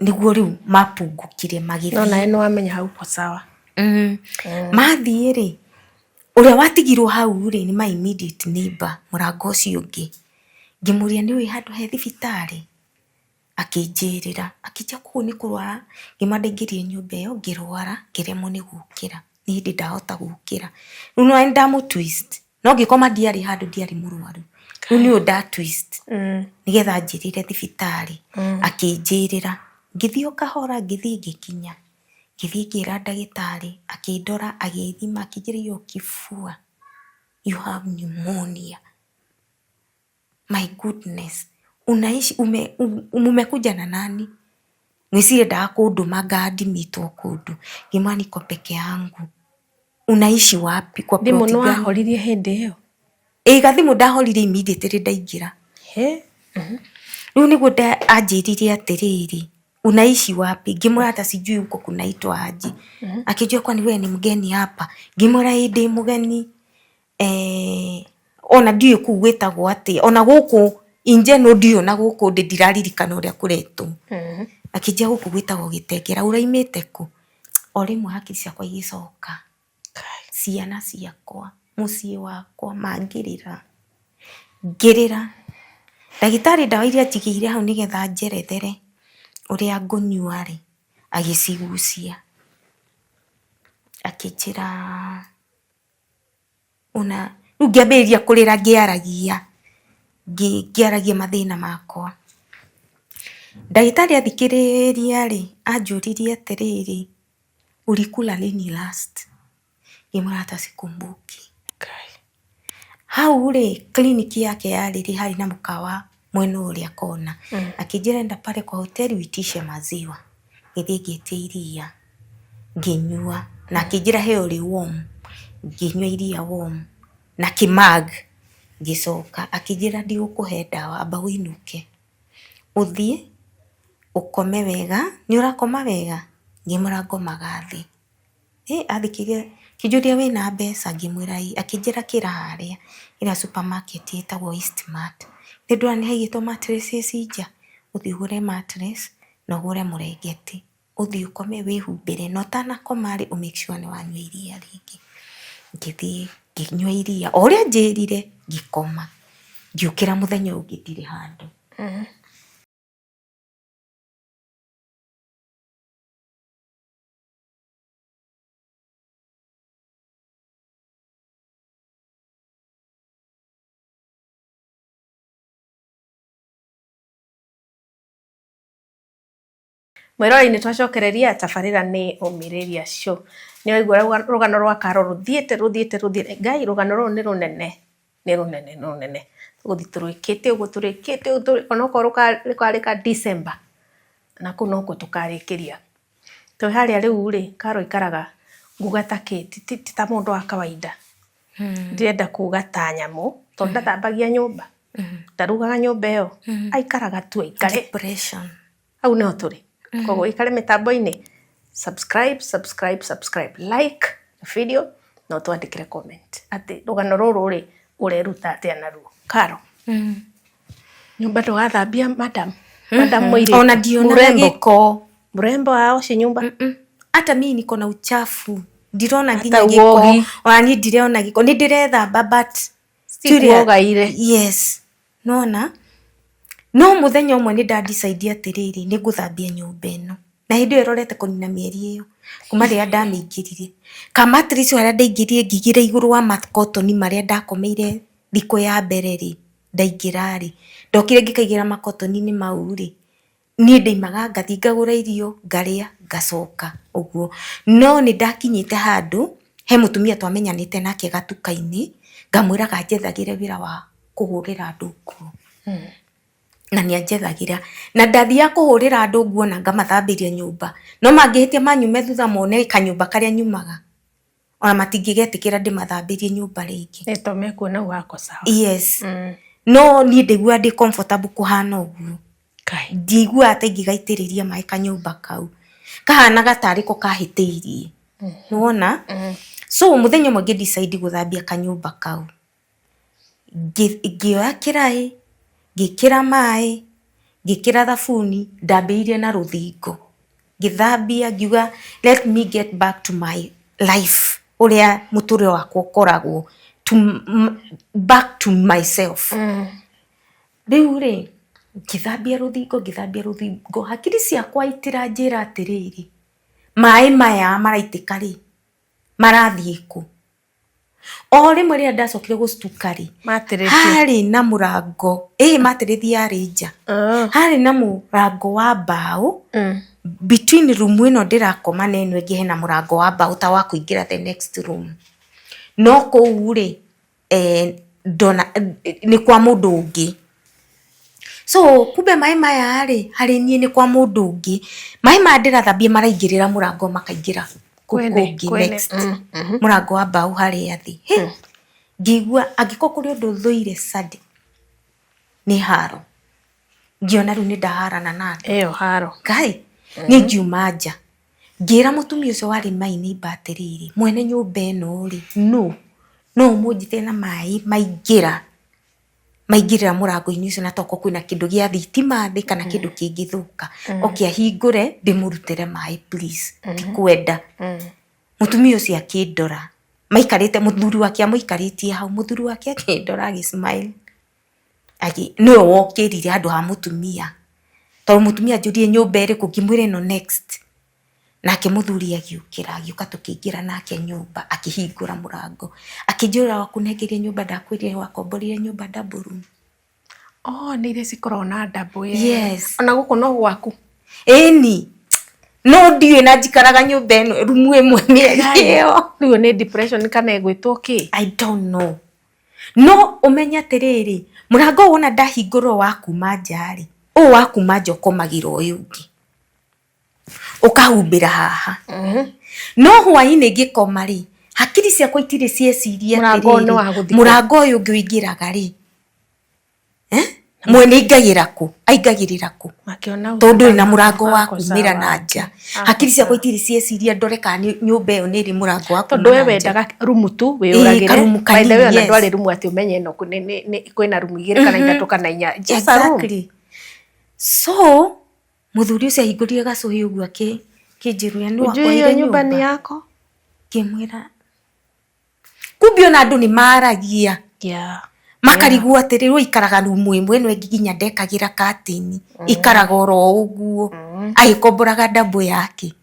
Nĩguo rĩu mapungukire magĩthiĩ. No nawe nĩwamenya hau uko sawa. Mathiĩ rĩ, ũrĩa watigirwo hau rĩ nĩ my immediate neighbor mũrango ũcio ũngĩ. Ngĩmũria nĩũĩ handũ he thibitarĩ? Akĩnjĩrĩra, akĩnjĩra kũu nĩ kũrwara, ngĩmwĩra ndaingĩrire nyũmba ĩyo ngĩrwara ngĩremwo nĩ gũkĩra, nĩ hĩndĩ ndahota gũkĩra. Rĩu nĩwona nĩ ndamũ twist, no ngĩkoma ndiarĩ handũ ndiarĩ mũrwaru. Rĩu nĩ ũyũ nda twist nĩgetha anjĩrĩre thibitarĩ, akĩnjĩrĩra. Ngĩthiĩ o kahora ngĩthiĩ ngĩkinya, ngĩthiĩ ngĩra ndagĩtarĩ, akĩndora agĩthima akĩnjĩra hiyo kifua you have pneumonia. My goodness, unaishi umekuja na nani? Ngwĩciria endaga kũndũma nga admitwo kũndũ. Ngĩmwĩra niko peke yangu. Unaishi wapi? Kwa Thimũ plot nĩ gani? wahoririe hĩndĩ ĩyo? Ĩĩ gathimũ ndahoririe immediately ndaingĩra. He? Rĩu nĩguo anjĩrire atĩrĩrĩ, unaishi wapi? Ngĩmwĩra hata sijui huko kunaitwa aje. Akijua kwani wewe ni mgeni hapa? Ngĩmwĩra ĩĩ ndĩ mũgeni. Ona ndiũĩ kũu gwĩtagwo atĩa, ona gũkũ in general ndiũĩ ona gũkũ ndĩ ndiraririkana ũrĩa kũretwo. Akĩnjĩra gũkũ gwĩtagwo Gĩtengera, ũraimĩte kũ? O rĩmwe hakiri ciakwa igĩcoka. Ciana ciakwa, mũciĩ wakwa mangĩrĩra, ngĩrĩra. Ndagĩtarĩ ndawa iria anjigĩire hau nĩgetha njerethere ũrĩa ngũnyua rĩ, agĩcigucia. Akĩnjĩra ona rĩu ngĩambĩrĩria kũrĩra ngĩaragia, ngĩaragia mathĩna makwa. Ndagĩtarĩ athikĩrĩria rĩ, anjũririe atĩrĩrĩ, ulikula lini last? Ngĩmwĩra hata sikumbuki. Hau rĩ, clinic yake yarĩ rĩ, harĩ na mũkawa mwena ũrĩa kona. Akĩnjĩra enda pale kwa hoteli uitishe maziwa. Ngĩthiĩ ngĩtia iria, ngĩnyua, na akĩnjĩra he ũrĩ warm. Ngĩnyua iria warm na kĩ mug. Ngĩcoka akĩnjĩra ndigũkũhe ndawa, amba ũinũke. Ũthiĩ ũkome wega, nĩ ũrakoma wega? Ngĩmwĩra ngomaga thĩ. Athikĩrĩria akĩnjũria wĩna mbeca? Ngĩmwĩra ĩĩ. Akĩnjĩra kĩra harĩa ĩrĩa supermarket ĩtagwo Eastmart. Nĩ ndĩrona nĩ haigĩtwo mattresses nja, ũthiĩ ũgũre mattress na ũgũre mũrengeti. Ũthiĩ ũkome wĩhumbĩre na ũtanakoma rĩ, ũ make sure nĩ wanyua iria rĩngĩ. Ngĩthiĩ ngĩnyua iria o ũrĩa anjĩrire ngĩkoma. Ngĩũkĩra mũthenya ũyũ ũngĩ ndirĩ handũ. Mwĩroreri nĩ twacokereria tabarĩra nĩ Ũmĩrĩria Show. Nĩ waigua rũgano rwa Karo rũthiĩte rũthiĩte rũthiĩte. Ngai rũgano rũrũ nĩ rũnene, nĩ rũnene nĩ rũnene. Tũgũthiĩ tũrwĩkĩte ũguo tũrĩkĩte ũguo onokorwo rũkarĩka December, na kũu nokuo tũkarĩkĩria. Twĩ harĩa rĩu rĩ, Karo aikaraga nguga ta kĩ, ti ta mũndũ wa kawaida. Ndĩrenda kuga ta nyamũ, tondũ ndathambagia nyũmba, ndarugaga nyũmba ĩyo, aikaraga tu aikare. Depression. Hau nĩho tũrĩ. Koguo ũikare mĩtambo-inĩ, subscribe, subscribe, subscribe, like video na ũtwandĩkĩre comment atĩ rũgano rũrũ rĩ, ũreruta atĩa naruo. Karo, nyũmba ndũgathambia madam, madam mũirĩtu, Ona ndionaga mũrembo, gĩko. mrembo aoci nyumba. Hata mimi niko na uchafu. Ndirona nginya Hata gĩko. uogi. Ona niĩ ndirona gĩko. Nĩ ndĩrethamba but Sikuogaire. Yes. Nona no mũthenya ũmwe nĩ nda decide atĩrĩrĩ, nĩ ngũthambia nyũmba ĩno. Na hĩndĩ ĩyo ĩrorete kũnina mĩeri ĩyo kuma rĩrĩa ndamĩingĩrire. Ka mattress harĩa ndaingĩrire ngĩigĩra igũrũ wa makotoni marĩa ndakomeire thikũ ya mbere rĩ, ndaingĩra rĩ, ndokire ngĩkaigĩra makotoni-inĩ mau rĩ, niĩ ndaimaga ngathiĩ ngagũra irio ngarĩa ngacoka ũguo. No nĩ ndakinyĩte handũ he mũtumia twamenyanĩte nake gatuka-inĩ, ngamwĩraga anjethagĩre wĩra wa kũhũrĩra andũ nguo. Na nĩ anjethagĩra. Na ndathiaga kũhũrĩra andũ nguo na ngamathambĩria nyũmba. No mangĩhĩtia manyume thutha mone kanyũmba karĩa nyumaga, ona matingĩgetĩkĩra ndĩmathambĩrie nyũmba rĩngĩ. Nĩ to mekuona wako sawa. Yes. No niĩ ndaiguaga ndĩ comfortable kũhana ũguo. Ndiaiguaga ta ingĩgaitĩrĩria maĩ kanyũmba kau. Kahanaga tarĩ ko kahĩtĩirie. Nĩwona? So mũthenya ũmwe ngĩ decide gũthambia kanyũmba kau. Ngĩoya kĩraĩ, ngĩkĩra maĩ, ngĩkĩra thabuni, ndambĩrĩirie na rũthingo. Ngĩthambia ngiuga let me get back to my life ũrĩa mũtũrĩre wakwa ũkoragwo, back to myself. Rĩu rĩ, ngĩthambia rũthingo, ngĩthambia rũthingo, hakiri ciakwa itiranjĩra atĩrĩrĩ, maĩ maya maraitĩka rĩ, marathiĩ kũ? O rĩmwe rĩrĩa ndacokire gũstuka rĩ, harĩ na mũrango, ĩĩ mattress yarĩ nja. Harĩ na mũrango wa mbaũ, between room ĩno ndĩrakoma na ĩno ĩngĩ hena mũrango wa mbaũ ta wa kũingĩra the next room. No kũu rĩ, ndona nĩ kwa mũndũ ũngĩ. So kumbe maĩ maya rĩ, harĩ niĩ nĩ kwa mũndũ ũngĩ. Maĩ maya ndĩrathambia maraingĩrĩra mũrango makaingĩra kũu kũngĩ next. Mũrango wa mbaũ harĩa thĩ. Hĩ! Ngĩigua angĩkorwo kũrĩ ũndũ thũire Sunday, nĩ haro. Ngĩona rĩu nĩ ndaharana na andũ. Ĩyo haro. Ngai, niĩ ngiuma nja. Ngĩra mũtumia ũcio warĩ my neighbor atĩrĩrĩ, mwene nyũmba ĩno rĩ, nũ? No ũmũnjĩte na maĩ maingĩra, maingĩrĩra mũrango-inĩ ũcio na tokorwo kwĩna kĩndũ gĩa thitima thĩ kana kĩndũ kĩngĩthũka. Oke ahingũre ndĩmũrutĩre maĩ please, ndikwenda. Mũtumia ũcio akĩndora, maikarĩte, mũthuri wake amũikarĩtie hau, mũthuri wake akĩndora agĩ smile. Nĩwe wokĩrire handũ ha mũtumia, tondũ mũtumia anjũririe nyũmba ĩrĩkũ, ngĩmwĩra ĩno next. Nake mũthuri agĩũkĩra, agĩũka tũkĩingĩra nake nyũmba, akĩhingũra mũrango, akĩnjĩra wakũnengeria nyũmba ndakwĩrire wakomborire nyũmba double room. Oh, nĩ iria cikoragwo na double. Yes. Ona gũkũ no gwaku? Ĩni, no ndiũĩ na njikaraga nyũmba ĩno rumu ĩmwe mĩeri ĩyo. Rĩu nĩ depression kana ĩgwĩtwo kĩ? I don't know. No ũmenye atĩrĩrĩ, mũrango ũyũ wona ndahingũrwo wa kuma nja rĩ, ũyũ wa kuma nja ũkomagĩra ũyũ ũngĩ, ũkahumbĩra haha. No hwainĩ ngĩkoma rĩ, hakiri ciakwa itirĩ cieciria atĩrĩrĩ, mũrango ũyũ ũngĩ ũingĩraga rĩ, eh? Mwene aingagĩra kũ? Aingagĩrĩra kũ? Tondũ ndũrĩ na mũrango wa kumĩra na nja. Hakiri ciakwa itirĩ cieciria ndore kana nyũmba ĩyo nĩ ĩrĩ mũrango wa kuma na nja. Tondũ we wendaga rumu tu wĩyũragĩre. Karumu kanini, By the way, ona yes. ndwarĩ rumu atĩ ũmenye ĩno kwĩna rumu igĩrĩ kana ithatũ kana inya. Just a room. Exactly. So, mũthuri ũcio ahingũrire gacũhĩ ũguo akĩnjĩra nĩ Ujui hiyo wakoire nyumba ni nyũmba. yako? Ngĩmwĩra kumbe ona andũ nĩ maragia. Makarigwo atĩrĩrĩ, we ikaraga rumu ĩmwe ĩno ĩngĩ nginya ndekagĩra katĩni, ikaraga oro ũguo, agĩkomboraga double yake.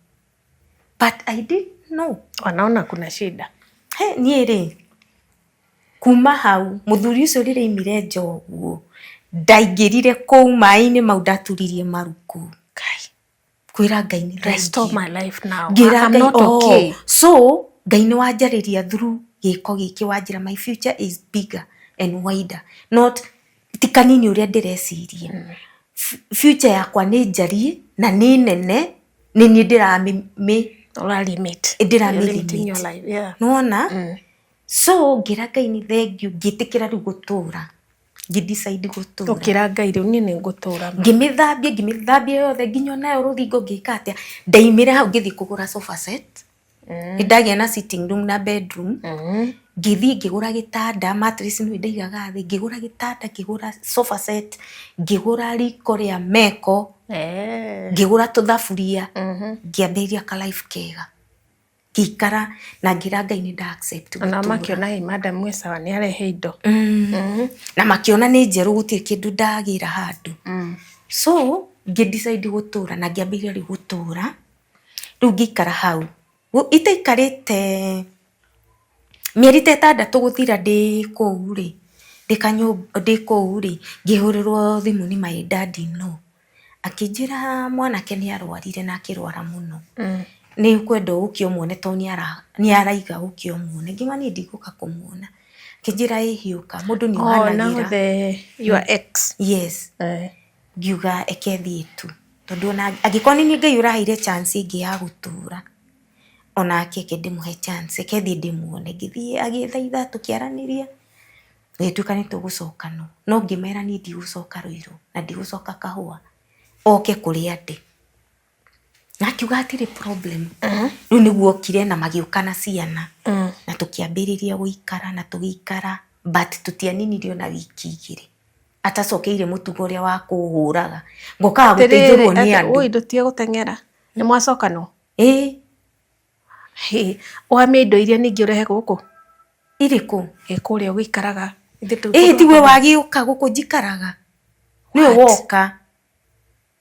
But I didn't know. Wanaona kuna shida. He, niĩ rĩ, kuma hau, mũthuri ũcio rĩrĩa aimire nja ũguo, ndaingĩrire kũu maĩ-inĩ mau ndaturirie maru kũu. Kwĩra Ngai nĩ Restore thengiũ. my life now. Ngĩra I'm Ngai, not oh, okay. So Ngai nĩ wanjarĩria through gĩko gĩkĩ wanjĩra my future is bigger and wider. Not ti kanini ũrĩa ndĩreciria. Future yakwa nĩ njariĩ na nĩ nene, nĩ niĩ ndĩramĩ Ũra limit. Ndĩra You're limiting limit. your life, yeah. Nĩwona? So ngĩra Ngai nĩ thengiũ, ngĩtĩkĩra rĩu gũtũra. Ngĩ decide gũtũra. Ũkĩra Ngai rĩu niĩ nĩ ngũtũra. Ngĩmĩthambia, ngĩmĩthambia yothe nginya onayo rũthingo ngĩka atĩa. Ndaimire hau ngĩthiĩ kũgũra sofa set. Nĩ ndagĩa na sitting room na bedroom. Ngĩthiĩ ngĩgũra gĩtanda, mattress nĩyo ndaigaga thĩ, ngĩgũra gĩtanda, ngĩgũra sofa set, ngĩgũra riko rĩa meko, ngĩgũra tũthaburia, ngĩambĩrĩria ka life kega. Ngĩikara na ngĩra Ngai nĩ nda accept Ona gũtũra. makĩona hey, madam wĩ sawa nĩ arehe indo. Na makĩona nĩ njerũ gũtirĩ kĩndũ ndagĩra handũ. So ngĩ decide gũtũra na ngĩambĩrĩria rĩu gũtũra. Rĩu ngĩikara hau. Itaikarĩte mĩeri ta ĩtandatũ gũthira ndĩ kũu rĩ, ndĩ kũu rĩ, ngĩhũrĩrwo thimũ nĩ my daddy in law. Akĩnjĩra mwanake nĩ arwarire na akĩrwara mũno. Nĩ ũkwenda ũke ũmuone tondũ nĩ araiga ũke ũmuone. Ngiuga niĩ ndigũka kũmuona. Akĩnjĩra ĩhĩ ũka, mũndũ nĩ Oh, now ohanagĩra. the your ex. Yes. Ngiuga eke thiĩ tu. Tondũ ona angĩkorwo nĩ niĩ Ngai ũraheire chance ĩngĩ ya gũtũra, onake reke ndĩmũhe chance, reke thiĩ ndĩmuone. Ngĩthiĩ agĩthaitha tũkĩaranĩria, gũgĩtuĩka nĩ tũgũcokana. No ngĩmera niĩ ndigũcoka Ruiru na ndigũcoka Kahũa, oke kũrĩa ndĩ. Na akiuga hatirĩ problem. Rĩu nĩguo okire na magĩũka na ciana. Na tũkĩambĩrĩria gũikara na tũgĩikara but tũtianinirie ona wiki igĩrĩ. Atacokeire mũtugo ũrĩa wa kũhũraga. Ngokaga gũteithũrwo nĩ andũ. Oi, ndũtige gũteng'era. Nĩ mwacokanwo? Ĩĩ. Hĩ, ũhamie indo iria ningĩ ũrehe gũkũ? Irĩkũ? Ĩ kũrĩa ũgĩikaraga. Ĩĩ tiwe wagĩũka gũkũ njikaraga. Nĩwe woka.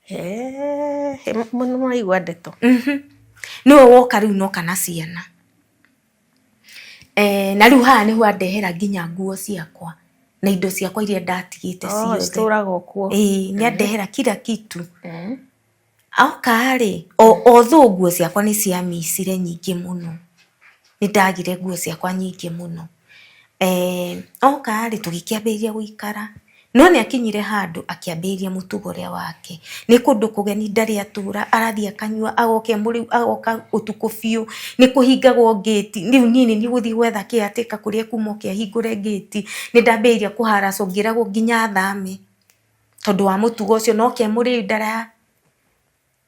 Nĩ mũraigua ndeto. Nĩwe woka rĩu noka na ciana. Na rĩu haha nĩho andehera nginya nguo ciakwa na indo ciakwa iria ndatigĩte ciothe. Citũraga o kuo. Ĩĩ nĩ andehera kila kitu. Oka rĩ, although nguo ciakwa nĩ ciamicire nyingĩ mũno, nĩ ndagire nguo ciakwa nyingĩ mũno. Oka rĩ, tũgĩkĩambĩrĩria gũikara, no nĩ akinyire handũ akĩambĩrĩria mũtugo ũrĩa wake. Nĩ kũndũ kũgeni ndarĩ atũra, arathiĩ akanyua, agoka e mũrĩu, agoka ũtukũ biũ, nĩ kũhingagwo ngĩti, rĩu niĩ nĩ niĩ gũthiĩ gwetha caretaker kũrĩa ekuma oke ahingũre ngĩti. Nĩ ndambĩrĩirie kũharacwo ngĩragwo nginya thame. Tondũ wa mũtugo ũcio, no ke mũrĩu ndara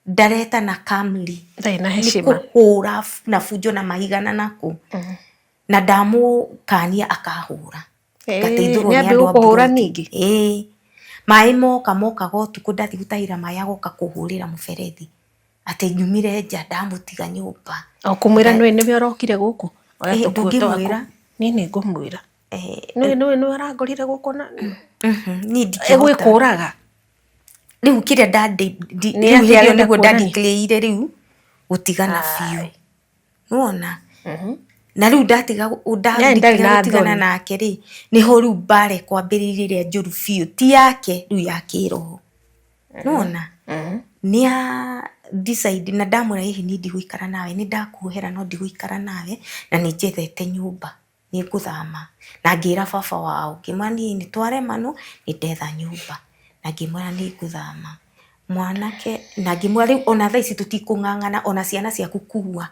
ndaretana calmly. Ndarĩ na Nĩ heshima. kũhũra na bunjo na mahiga na nakũ. Na ndamũkania akahũra. Ngateithũrwo nĩ Nĩambia andũ a gũkũhũra mburoti. ningĩ? Ĩĩ. Maĩ moka mokaga ũtukũ ndathiĩ gũtahĩra maĩ agoka kũhũrĩra mũberethi. Atĩ nyumire nja ndamũtiga nyũmba. O kũmwĩra nĩwe nĩwe ũrokire gũkũ? Oya Ĩĩ, tũkuo twaku. ndũngĩmwĩra. Niĩ nĩ ngũmwĩra. Nĩwe nĩwe nĩwe ũrangorire gũkũ na Niĩ ndingĩhota. Egwĩkũraga. Rĩu kĩrĩa Nĩ rĩu atĩa hĩndĩ ĩyo arenda nĩguo kuonania? ndandeclare rĩu gũtigana biũ. Nĩwona? Na rĩu ndatiga Yani ndarĩ na gũtigana thoni. nake rĩ, nĩho rĩu mbara ĩkwambĩrĩirie ĩrĩa njũru biũ, ti yake rĩu ya kĩroho. Nĩwona? Nĩa decide na ndamwĩra hihi niĩ ndigũikara nawe, nĩ ndakuohera no ndigũikara nawe na nĩ njethete nyũmba nĩ ngũthama. Na ngĩra baba wao, ngĩmwĩra niĩ nĩ twaremanwo nĩ ndetha nyũmba na ngĩmwĩra nĩ ngũthama. Mwanake na ngĩmwĩra rĩu ona thaa ici tũtikũng'ang'ana ona ciana ciaku kua.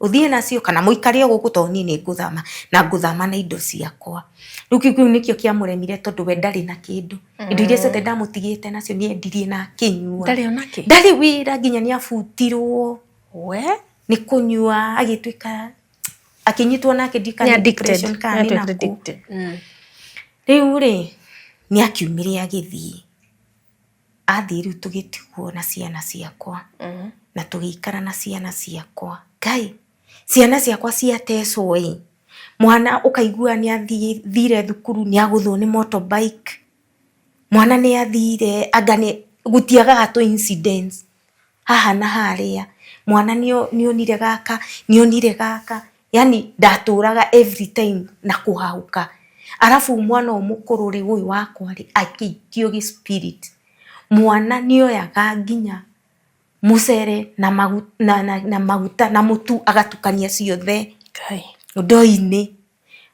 Ũthiĩ nacio kana mũikare o gũkũ tondũ niĩ nĩ ngũthama na ngũthama na indo ciakwa. Rĩu kĩu nĩkĩo kĩamũremire tondũ we ndarĩ na kĩndũ. Indo iria ciothe ndamũtigĩte nacio nĩ endirie na akĩnyua. Ndarĩ ona kĩ? Ndarĩ wĩra nginya nĩ abutirwo. We? Nĩ kũnyua agĩtuĩka akĩnyitwo nake ndiũĩ kana Nĩ nĩ addicted. depression kana nĩ Nĩ nakũ. addicted. Rĩu rĩ nĩ akiumire agĩthiĩ. Athiĩ rĩu tũgĩtigwo na ciana ciakwa. Na tũgĩikara na ciana ciakwa. Ngai, ciana ciakwa ciatecwo ĩ, mwana ũkaigua nĩ athire thukuru nĩ agũthwo nĩ motorbike. Mwana nĩ athire anga nĩ gũtiagaga tũ incidents haha na harĩa. Mwana nĩ onire gaka, nĩ onire gaka, yani ndatũraga every time na kũhahũka. Arabu mwana ũyũ mũkũrũ rĩ, ũyũ wakwa rĩ, akĩikio gĩ spirit. Mwana nĩ oyaga nginya mũcere na na maguta na mũtu agatukania ciothe Ngai. ndoo-inĩ.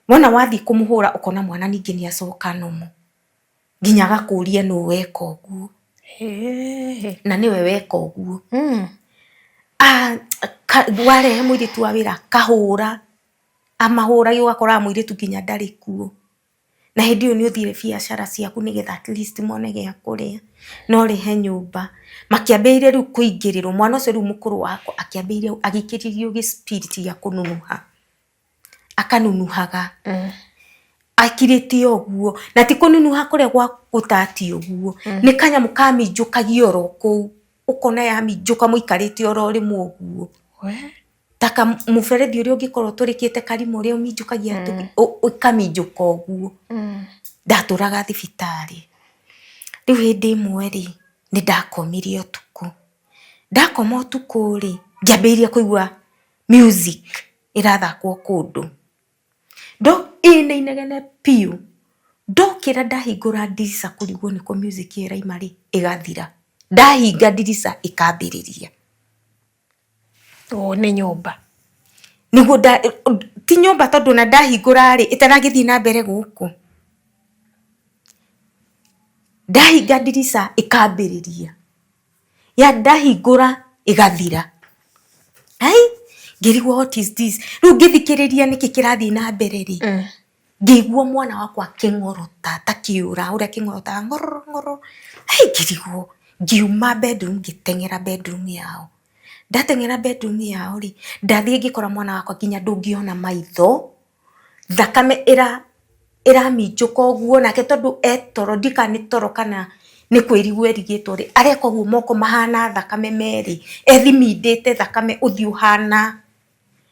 Wona wathiĩ kũmũhũra ũkona mwana ningĩ nĩ acoka normal. Nginya agakũria nũ weka ũguo. Na nĩwe weka ũguo. Warehe mũirĩtu wa wĩra akahũra, amahũragia ũgakoraga mũirĩtu nginya ndarĩ kuo. Na hĩndĩ ĩyo nĩ ũthire biacara ciaku nĩgetha at least mone gĩa kũrĩa, na ũrĩhe nyũmba. Makĩambĩrĩria rĩu kũingĩrĩrwo, mwana ũcio rĩu mũkũrũ wakwa akĩambĩrĩria agĩikĩrĩrio gĩ spirit gĩa kũnunuha. Akanunuhaga. Akirĩte ũguo, na ti kũnunuha kũrĩa gwa gũtatia ũguo, nĩ kanyamũ kaminjũkagia oro kũu, ũkona yaminjũka mũikarĩte oro rĩmwe ũguo. Ta kamũberethi ũrĩa ũngĩkorwo ũtũrĩkĩte karima ũrĩa ũminjũkagia ũkaminjũka ũguo. Ndatũraga thibitarĩ. Rĩu hĩndĩ ĩmwe rĩ, nĩ ndakomire ũtukũ. Ndakoma ũtukũ rĩ, ngĩambĩrĩria kũigua music ĩrathakwo kũndũ. Ĩna inegene biũ. Ndokĩra ndahingũra ndirica kũrigwo nĩkũ music ĩyo ĩrauma rĩ, ĩgathira. Ndahinga ndirica ĩkambĩrĩria. Ũũ nĩ nyũmba. Nĩguo ti nyũmba tondũ ona ndahingũra rĩ, ĩtaragĩthiĩ na mbere gũkũ. Ndahinga ndirica ĩkambĩrĩria. Ya ndahingũra ĩgathira. Ai, ngĩrigwo what is this? Rĩu ngĩthikĩrĩria nĩkĩ kĩrathiĩ na mbere rĩ, ngĩigua mwana wakwa akĩng'orota ta kĩũra ũrĩa kĩng'orotaga ng'ororo ng'ororo. Ai, ngĩrigwo, ngiuma bedroom ngĩteng'era bedroom yao. Ndateng'era bedroom yao rĩ, ndathiĩ ngĩkora mwana wakwa nginya ndũngĩona maitho, thakame ĩraminjũka ũguo, nake tondũ e toro, ndiũĩ kana nĩ toro kana nĩ kwĩrigwo erigĩtwo rĩ, areka ũguo moko mahana thakame merĩ, ethimindĩte thakame ũthiũ ũhana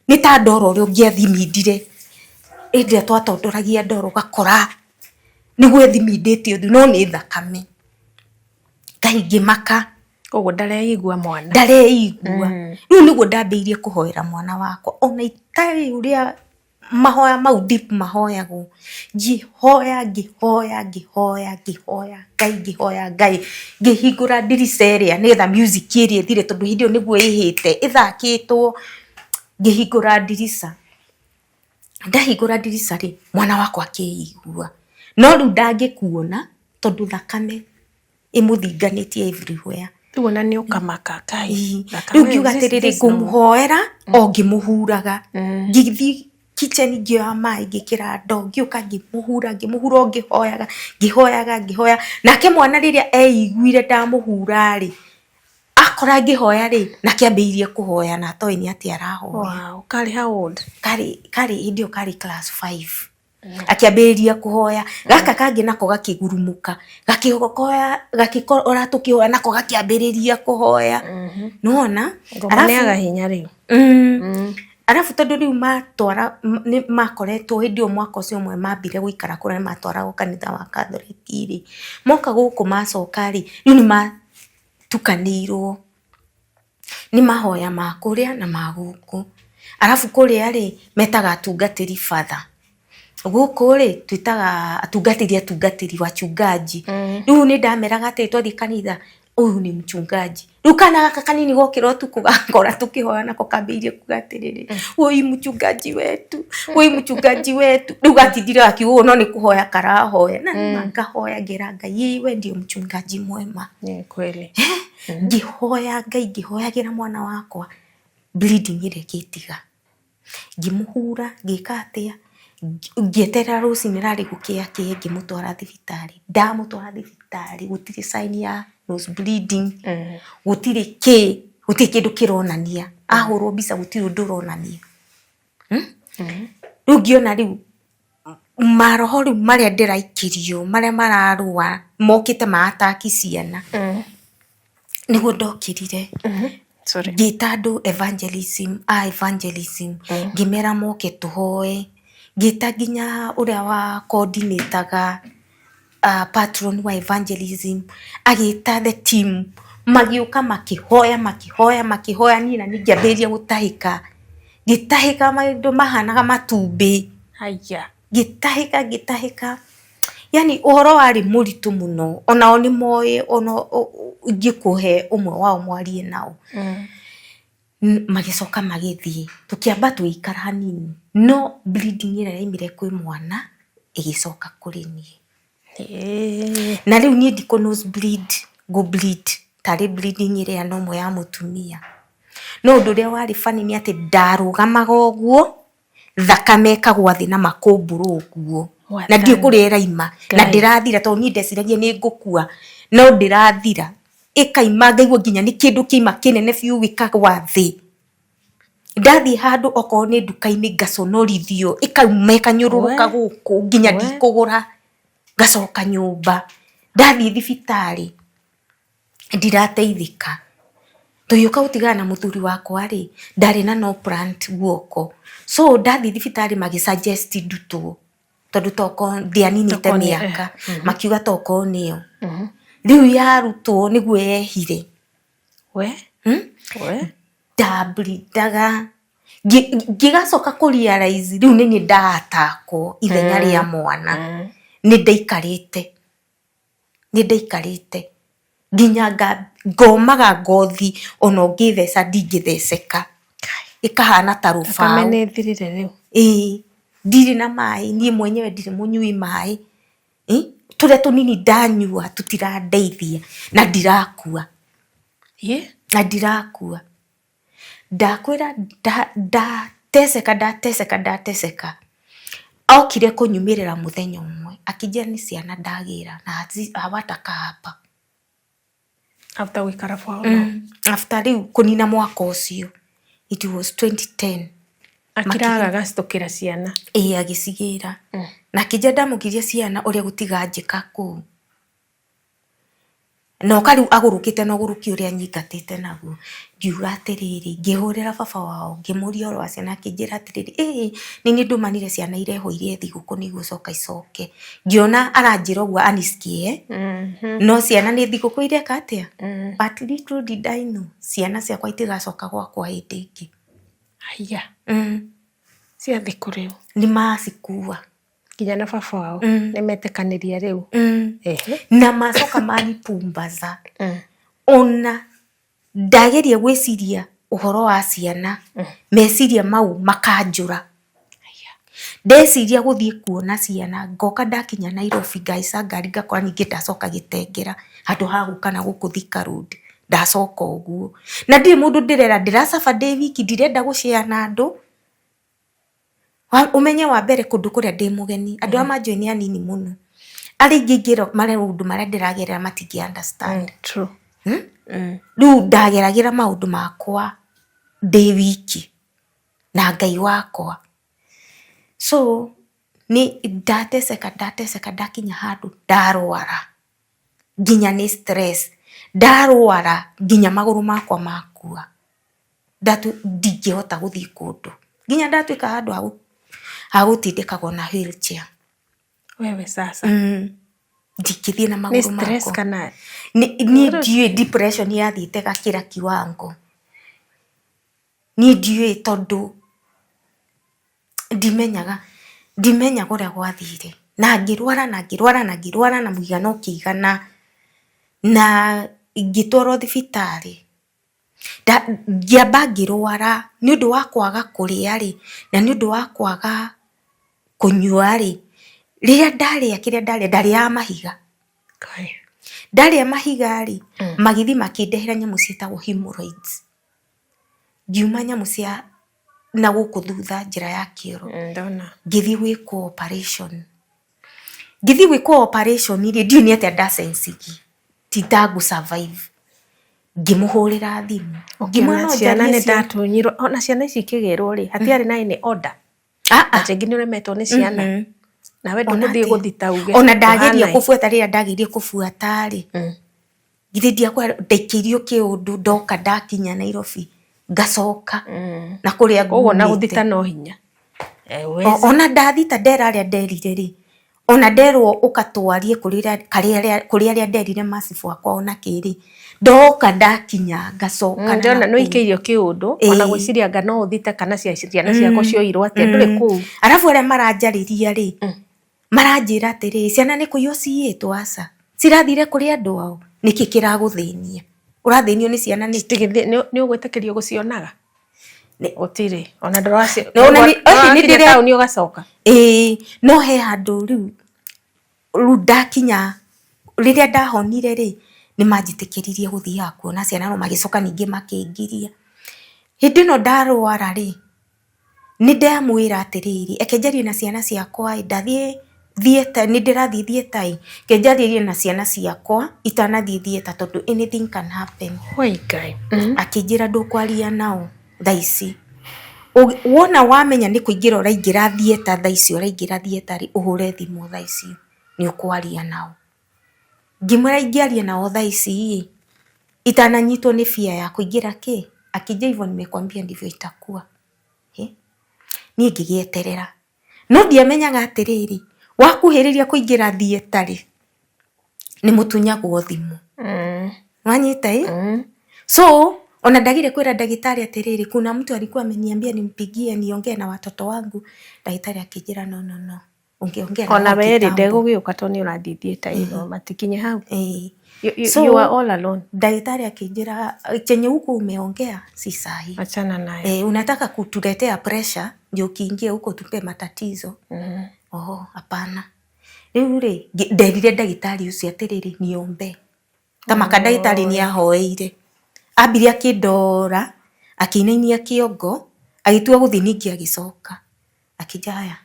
nĩ ta ndoro ũrĩa ũngĩathimindire hĩndĩ ĩrĩa twatondoragia ndoro ũgakora nĩguo ethimindĩte ũthiũ no nĩ thakame. Ngai ngĩmaka. Koguo ndareigua mwana. Ndareigua. Rĩu nĩguo ndambĩrĩirie kũhoera mwana wakwa ona itarĩ ũrĩa mahoya mau deep mahoyagwo. Ngĩhoya ngĩhoya ngĩhoya ngĩhoya Ngai ngĩhoya Ngai ngĩhingũra ndirica ĩrĩa nĩgetha music ĩrĩa ĩthire tondũ hĩndĩ ĩyo nĩguo ĩhĩte ĩthakĩtwo. Ngĩhingũra ndirica. Ndahingũra ndirica rĩ, mwana wakwa akĩigua. No rĩu ndangĩkuona tondũ thakame ĩmũthinganĩtie everywhere. Rĩu ona nĩ ũkamaka Ngai. Rĩu ngiuga atĩrĩrĩ, ngũmũhoera o ngĩmũhuraga. Ngĩthiĩ kitchen ngĩoya maĩ ngĩkĩra ndoo, ngĩũka ngĩmũhura ngĩmũhura o ngĩhoyaga, ngĩhoyaga ngĩhoya. Nake mwana rĩrĩa eiguire ndamũhura rĩ, akora ngĩhoya rĩ, nake ambĩrĩirie kũhoya na atoĩ nĩ atĩa arahoya. Wow, karĩ how old? Karĩ karĩ hĩndĩ ĩyo karĩ class 5. Akĩambĩrĩria kũhoya, gaka kangĩ nako gakĩgurumũka, gakĩhoya gakĩkora tũkĩhoya nako gakĩambĩrĩria kũhoya. Nĩwona? Ngoma nĩ yaga hinya rĩu. Arabu tondũ rĩu matwara nĩ makoretwo hĩndĩ ĩyo mwaka ũcio ũmwe mambire gũikara kũrĩa nĩ matwaragwo kanitha wa Catholic rĩ, moka gũkũ macoka rĩ, rĩu nĩ matukanĩirwo nĩ mahoya ma kũrĩa na ma gũkũ. Arabu kũrĩa rĩ, metaga atungatĩri father, gũkũ rĩ, twĩtaga atungatĩri atungatĩri wachungaji. Rĩu nĩ ndameraga atĩrĩ twathiĩ kanitha, huyu ni mchungaji. Rĩu kana gaka kanini gokĩra ũtukũ gakora tũkĩhoya nako kambĩrĩirie kuga atĩrĩrĩ, woi mchungaji wetu, woi mchungaji wetu. Rĩu gatindire gakiuga ũguo no nĩ kũhoya karahoya. Na nĩma ngahoya ngera Ngai ĩĩ we ndio mchungaji mwema. Ni kweli. Ngĩhoya Ngai ngĩhoyagĩra mwana wakwa bleeding ĩrĩa ĩgĩtiga. Ngĩmũhura ngĩka atĩa, ngĩeterera rũcinĩ rarĩ gũkĩa kĩe ngĩmũtwara thibitarĩ. Ndamũtwara thibitarĩ gũtirĩ sign ya nose bleeding, gũtirĩ kĩ, gũtirĩ kĩndũ kĩronania. Ahũrwo mbica gũtirĩ ũndũ ũronania. Rĩu ngĩona rĩu maroho rĩu marĩa ndĩraikĩrio marĩa mararũa mokĩte ma attack ciana. Nĩguo ndokĩrire ngĩta andũ evangelism a evangelism ngĩmera moke tũhoe. Ngĩta nginya ũrĩa wa coordinate patron wa evangelism agĩta the team magĩũka makĩhoya makĩhoya makĩhoya niĩ naniĩ ngĩambĩrĩria gũtahĩka. Ngĩtahĩka maũndũ mahanaga matumbĩ. Haiya. Ngĩtahĩka ngĩtahĩka, yaani ũhoro warĩ mũritũ mũno, onao nĩ moĩ ona ingĩkũhe ũmwe wao mwarie nao. Magĩcoka magĩthiĩ, tũkĩamba tũgĩikara hanini, no bleeding ĩrĩa yaumire kwĩ mwana ĩgĩcoka kũrĩ niĩ. Na rĩu niĩ ndikũ nose bleed, ngũ bleed tarĩ bleeding ĩrĩa normal ya mũtumia. No ũndũ ũrĩa warĩ funny nĩ atĩ ndarũgamaga ũguo, thakame ĩkagwa thĩ na makũmbũrũ ũguo na ndiũĩ kũrĩa ĩraima na ndĩrathira tondũ niĩ ndeciragia nĩ ngũkua no ndĩrathira ĩkaima ngaigua nginya nĩ kĩndũ kĩaima kĩnene biũ gĩkagwa thĩ. Ndathiĩ handũ okorwo nĩ nduka-inĩ ngaconorithio ĩkauma ĩkanyũrũrũka gũkũ nginya ndikũgũra ngacoka nyũmba. Ndathiĩ thibitarĩ ndirateithĩka. Tũgĩũka gũtigana na mũthuri wakwa rĩ, ndarĩ na no plant guoko. So ndathiĩ thibitarĩ magĩ suggest ndutwo tondũ tokorwo ndianinĩte mĩaka, makiuga tokorwo nĩyo. Rĩu yarutwo nĩguo yehire. Ndamblindaga ngĩgacoka kũ realize rĩu nĩ niĩ nda attack wo ithenya rĩa mwana. Nĩ ndaikarĩte. Nĩ ndaikarĩte nginya ngomaga ngothi ona ũngĩtheca ndingĩtheceka, ĩkahana ta rũbaũ. Thakame nĩ ĩthirire rĩu? Ĩĩ, ndirĩ na maĩ, niĩ mwenyewe ndirĩ mũnyui maĩ, tũrĩa tũnini ndanyua tũtirandeithia na ndirakua, na ndirakua. Ndakwĩra ndateceka ndateceka ndateceka, okire kũnyumĩrĩra mũthenya ũmwe akĩnjĩra nĩ ciana ndagĩra na hawatakaa hapa. After gũikara for how long? After rĩu kũnina mwaka ũcio, it was 2010. Akiraga agacitũkĩra ciana? Ĩĩ agĩcigĩra. Na akĩnjĩra ndamũkiria ciana ũrĩa gũtiganjĩka kũu. Na oka rĩu agũrũkĩte na ũgũrũki ũrĩa anyingatĩte naguo, ngiuga atĩrĩrĩ, ngĩhũrĩra baba wao ngĩmũria ũhoro wa ciana akĩnjĩra atĩrĩrĩ, ĩĩ nĩ niĩ ndũmanire ciana irehwo irĩe thigũkũ nĩ igũcoka icoke. Ngĩona aranjĩra ũguo anisikie, no ciana nĩ thigũkũ ireka atĩa? But little did I know ciana ciakwa itigacoka gwakwa hĩndĩ ĩngĩ. Haiya, cia thikũ rĩu? Nĩ macikua. Nginya na baba wao nĩ metĩkanĩria rĩu. Na macoka manipumbaza. Ona ndageria gwĩciria ũhoro wa ciana, meciria mau makanjũra. Ndeciria gũthiĩ kuona ciana, ngoka ndakinya Nairobi ngahaica ngari ngakora ningĩ ndacoka Gĩtengera handũ ha gũka na gũkũ Thika Road, ndacoka ũguo. Na ndirĩ mũndũ ndĩrera, ndĩra suffer ndĩ wiki, ndirenda gũ share na andũ. Ũmenye wa mbere kũndũ kũrĩa ndĩ mũgeni, andũ arĩa manjũĩ nĩ anini mũno. Arĩa aingĩ ingĩra maũndũ marĩa ndĩragerera matingĩ understand. True. Rĩu ndageragĩra maũndũ makwa ndĩ wiki na Ngai wakwa. So nĩ ndateceka ndateceka ndakinya handũ ndarwara nginya nĩ stress, ndarwara nginya magũrũ makwa makua, ndingĩhota gũthiĩ kũndũ, nginya ndatuĩka handũ ha gũtindĩkagwo na wheelchair. Wewe sasa. Ndingĩthiĩ na Nĩ magũrũ stress makwa. kana Niĩ ndiũĩ depression yathiĩte gakĩra kiwango. Niĩ ndiũĩ tondũ ndimenyaga, ndimenyaga ũrĩa gwathire. Na ngĩrwara na ngĩrwara na ngĩrwara na mũigana ũkĩigana na ngĩtwarwo thibitarĩ. Ngĩamba ngĩrwara nĩ ũndũ wa kwaga kũrĩa rĩ, na nĩ ũndũ wa kwaga kũnyua rĩ, rĩrĩa ndarĩa kĩrĩa ndarĩa, ndarĩaga mahiga. Ndarĩa mahiga rĩ, magĩthiĩ makĩndehera nyamũ ciĩtagwo hemorrhoids. Ngiuma nyamũ cia na gũkũ thutha njĩra ya kĩoro, ngĩthiĩ gwĩkwo operation. Ngĩthiĩ gwĩkwo operation rĩ, ndiũĩ nĩ atĩa nda sense gi ti ta ngũ survive. Ngĩmũhũrĩra thimũ, ngĩmwĩra no ciana nĩ ndatunyirwo, ona ciana ici ikĩgĩrwo rĩ, hatiarĩ na any order. Ah, ah. Atĩ rĩngĩ nĩ ũremetwo nĩ ciana. Nawe ndũgũthiĩ gũthita uge. Ona ndageria kũbuata rĩrĩa ndageria kũbuata rĩ, githĩ ndiakwĩra ndaikĩirio kĩũndũ ndoka ndakinya Nairobi ngacoka na kũrĩa Koguo na ngumĩte. gũthita no hinya. Ona ndathita ndera arĩa nderire rĩ, ona nderwo ũka twarie kũrĩ arĩa nderire macibũ akwa ona kĩ rĩ, ndoka ndakinya ngacoka. Ndĩrona nĩ ũikĩirio kĩũndũ, ona gwĩciria anga no ũthite kana ciana ciakwa cioirwo atĩa, ndũrĩ kũu. Arabu arĩa maranjarĩria rĩ, maranjĩra atĩrĩrĩ, ciana nĩ kũiywo ciyĩtwo, aca, cirathire kũrĩ andũ ao, nĩkĩ kĩragũthĩnia? Ũrathĩnio nĩ ciana nĩkĩ? Nĩ ũgwĩtĩkĩrio gũcionaga? Gũtirĩ, ona taũni ũgacoka? Ĩĩ, no he handũ rĩu, rĩu ndakinya, rĩrĩa ndahonire rĩ, nĩ manjĩtĩkĩririe gũthiaga kuona ciana no magĩcoka ningĩ makĩngiria. Hĩndĩ ĩno ndarwara rĩ, Nĩ ndamwĩra atĩrĩrĩ, reke njarie na ciana ciakwa ĩ, ndathiĩ theatre, nĩ ndĩrathiĩ theatre ĩ, reke njarĩrie na ciana ciakwa itanathiĩ theatre tondũ anything can happen. Woi Ngai. Akĩnjĩra ndũkwaria nao thaa ici. Wona wamenya nĩ kũingĩra ũraingĩra theatre thaa ici ũraingĩra theatre rĩ, ũhũre thimũ thaa ici nĩ ũkwaria nao. Ngĩmwĩra ingĩaria nao thaa ici ĩ, itananyitwo nĩ fear ya kũingĩra kĩ, akĩnjĩra hivyo nimekuambia ndivyo itakuwa. Niĩ ngĩgĩeterera, no ndiamenyaga atĩrĩrĩ, wakuhĩrĩria kũingĩra theatre rĩ, nĩ mũtunyagwo thimũ. Wanyita ĩ? So ona ndagire kwĩra ndagĩtarĩ atĩrĩrĩ, kuna mtu alikuwa ameniambia nimpigie niongee na watoto wangu, ndagĩtarĩ akĩnjĩra no no no. Ũngĩongea Ona nao we rĩ kitambo. ndegũgĩũka tondũ nĩ ũrathiĩ theatre ĩno matikinye hau. Ĩĩ. You, So- you are all alone. Ndagĩtarĩ akĩnjĩra chenye huku umeongea si sahi. Achana nayo. Eh, unataka kutuletea pressure ndio ukiingia huko tupe matatizo. Oho, hapana. Rĩu rĩ, nderire ndagĩtarĩ ũcio atĩrĩrĩ, niombe. Ta maka ndagĩtarĩ nĩ ahoeire. Ambire akĩndora, akĩinainia kĩongo, agĩtua gũthiĩ ningĩ agĩcoka. Akĩnjĩra haya,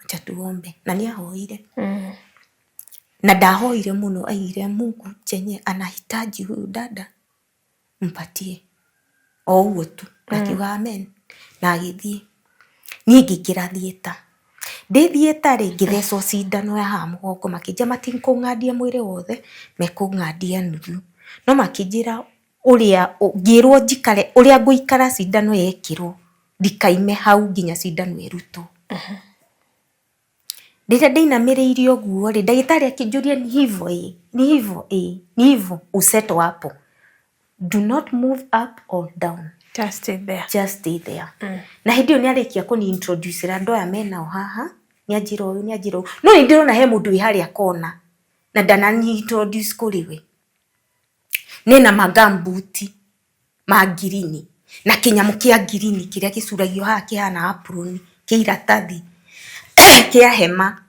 acha tuombe. Na nĩ ahoire. Na ndahoire mũno, aigire Mungu chenye anahitaji huyu dada mpatie. O ũguo tu. Na akiuga amen. Na agĩthiĩ. Niĩ ngĩingĩra theatre. Ndĩ theatre rĩ, ngĩthecwo cindano ya haha mũgongo makĩnjĩra matikũng'andia mwĩrĩ wothe, mekũng'andia nuthu. No makĩnjĩra ũrĩa, ngĩrwo njikare ũrĩa ngũikara cindano yekĩrwo, ndikaime hau nginya cindano ĩrutwo. Rĩrĩa ndainamĩrĩire ũguo rĩ, ndagĩtarĩ akĩnjũria ni hivo ĩ, ni hivo ĩ, ni hivo, usettle hapo. Do not move up or down. Just stay there. Just stay there. Na hĩndĩ ĩyo nĩ arĩkia kũni introduce ra andũ aya menao haha, nĩ anjĩra ũyũ, nĩ anjĩra ũyũ. No nĩ ndĩrona he mũndũ wĩ harĩa kona, na ndanani introduce kũrĩ we. Nĩna magambuti ma ngirini, na kĩnyamũ kĩa ngirini kĩrĩa gĩcuragio haha kĩhana apron kĩa iratathi kĩa hema.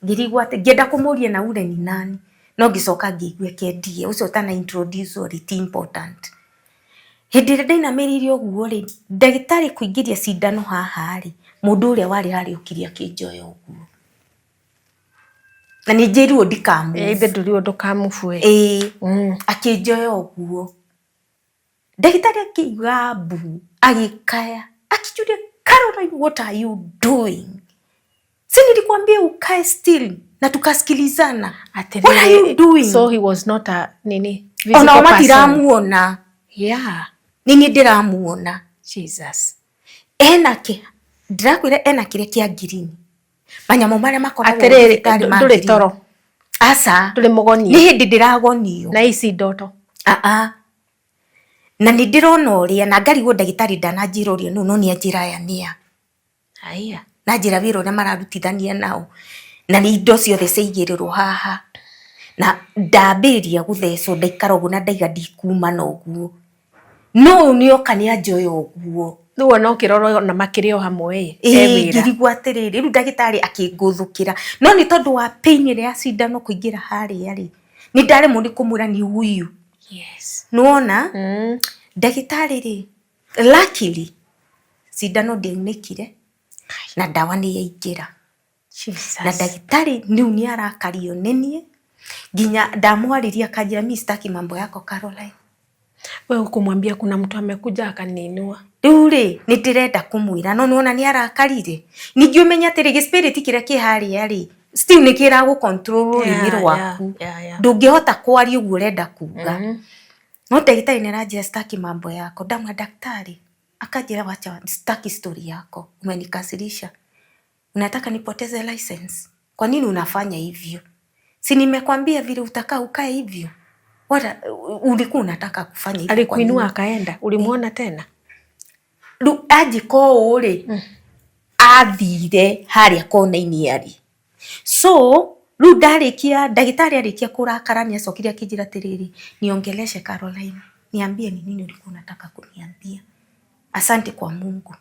Ngĩrigwo atĩ, ngĩenda kũmũria na ule ni nani, no ngĩcoka ngĩigua kendie, ũcio ũtana introduce rĩ ti important. Hĩndĩ ĩrĩa ndainamĩrĩire ũguo rĩ, ndagĩtarĩ kũingĩria cindano haha rĩ, mũndũ ũrĩa warĩ harĩa okire akĩnjoya ũguo. Na nĩ njĩrirwo ndikamove. Ithe ndũrirwo ndũkamove. Ĩĩ, akĩnjoya ũguo. Ndagĩtarĩ akĩiga mbu, agĩkaya, akĩnjũria, "Caroline, what are you doing? Si nilikwambia ukae still na tukasikilizana. What are you doing?" So he was not a nini Ona o matiramuona. Yeah. Nĩ niĩ ndĩramuona. Jesus. Ena kĩ ndĩrakwĩra ena kĩrĩa kĩa ngirini. Manyamũ marĩa makoragwo Atĩrĩrĩ, thibitarĩ ma ndũrĩ ngirini. toro. Aca. Ndũrĩ mũgonie. Nĩ hĩndĩ ndĩragonio. Na ici ndoto. Aa. Na nĩ ndĩrona ũrĩa na ngarigwo ndagĩtarĩ ndananjĩra ũrĩa nũ no nĩ anjĩra aya nĩa. Haya. Na njĩra wĩra ũrĩa mararutithania nao. Na nĩ indo ciothe ciaigĩrĩrwo haha. Na ndambĩrĩria gũthecwo ndaikara ũguo na ndaiga ndikuma na ũguo. No ũyũ nĩ oka nĩ anjoya ũguo. Rĩu ona ũkĩrora ona makĩrĩ o hamwe ĩ, e wĩra. Ngĩrigwo atĩrĩrĩ, rĩu ndagĩtarĩ akĩngũthũkĩra. No nĩ tondũ wa pain ĩrĩa ya cindano kũingĩra harĩa rĩ, nĩ ndaremwo nĩ kũmwĩra nĩ huyu. Yes. Nĩwona? Ndagĩtarĩ rĩ, luckily cindano ndĩaunĩkire na ndawa nĩ yaingĩra. Jesus. Na ndagĩtarĩ rĩu nĩ arakario nĩ niĩ nginya ndamwarĩria akanjĩra, "Mi sitaki mambo yako, Caroline." Wewe hukumwambia kuna mtu amekuja akaniinua? Rĩu rĩ, nĩ ndĩrenda kũmwĩra no nĩwona nĩ arakarire. Ningĩ ũmenye atĩrĩ, gĩ spirit kĩrĩa kĩ harĩa rĩ, still nĩ kĩragũ control rũrĩmĩ rwaku. Ndũngĩhota kwaria ũguo ũrenda kuga. No ndagĩtarĩ nĩ aranjĩra, "Sitaki mambo yako." Ndamwĩra, "Daktari," akanjĩra, "Wacha, sitaki story yako. Umenikasirisha. Unataka nipoteze license? Kwa nini unafanya hivyo? Si nimekwambia vile utakaa ukae hivyo? Wala ulikuwa unataka kufanya hivyo kwa Alikuinua nini?" akaenda. Ulimuona tena? Rĩu anjĩka ũũ rĩ, athire harĩa kona-inĩ arĩ. So rĩu ndarĩkia, ndagĩtarĩ arĩkia kũrakara nĩ acokire akĩnjĩra atĩrĩrĩ, "Niongeleshe, Caroline, niambie ni nini ulikuwa unataka kuniambia. Asante kwa Mungu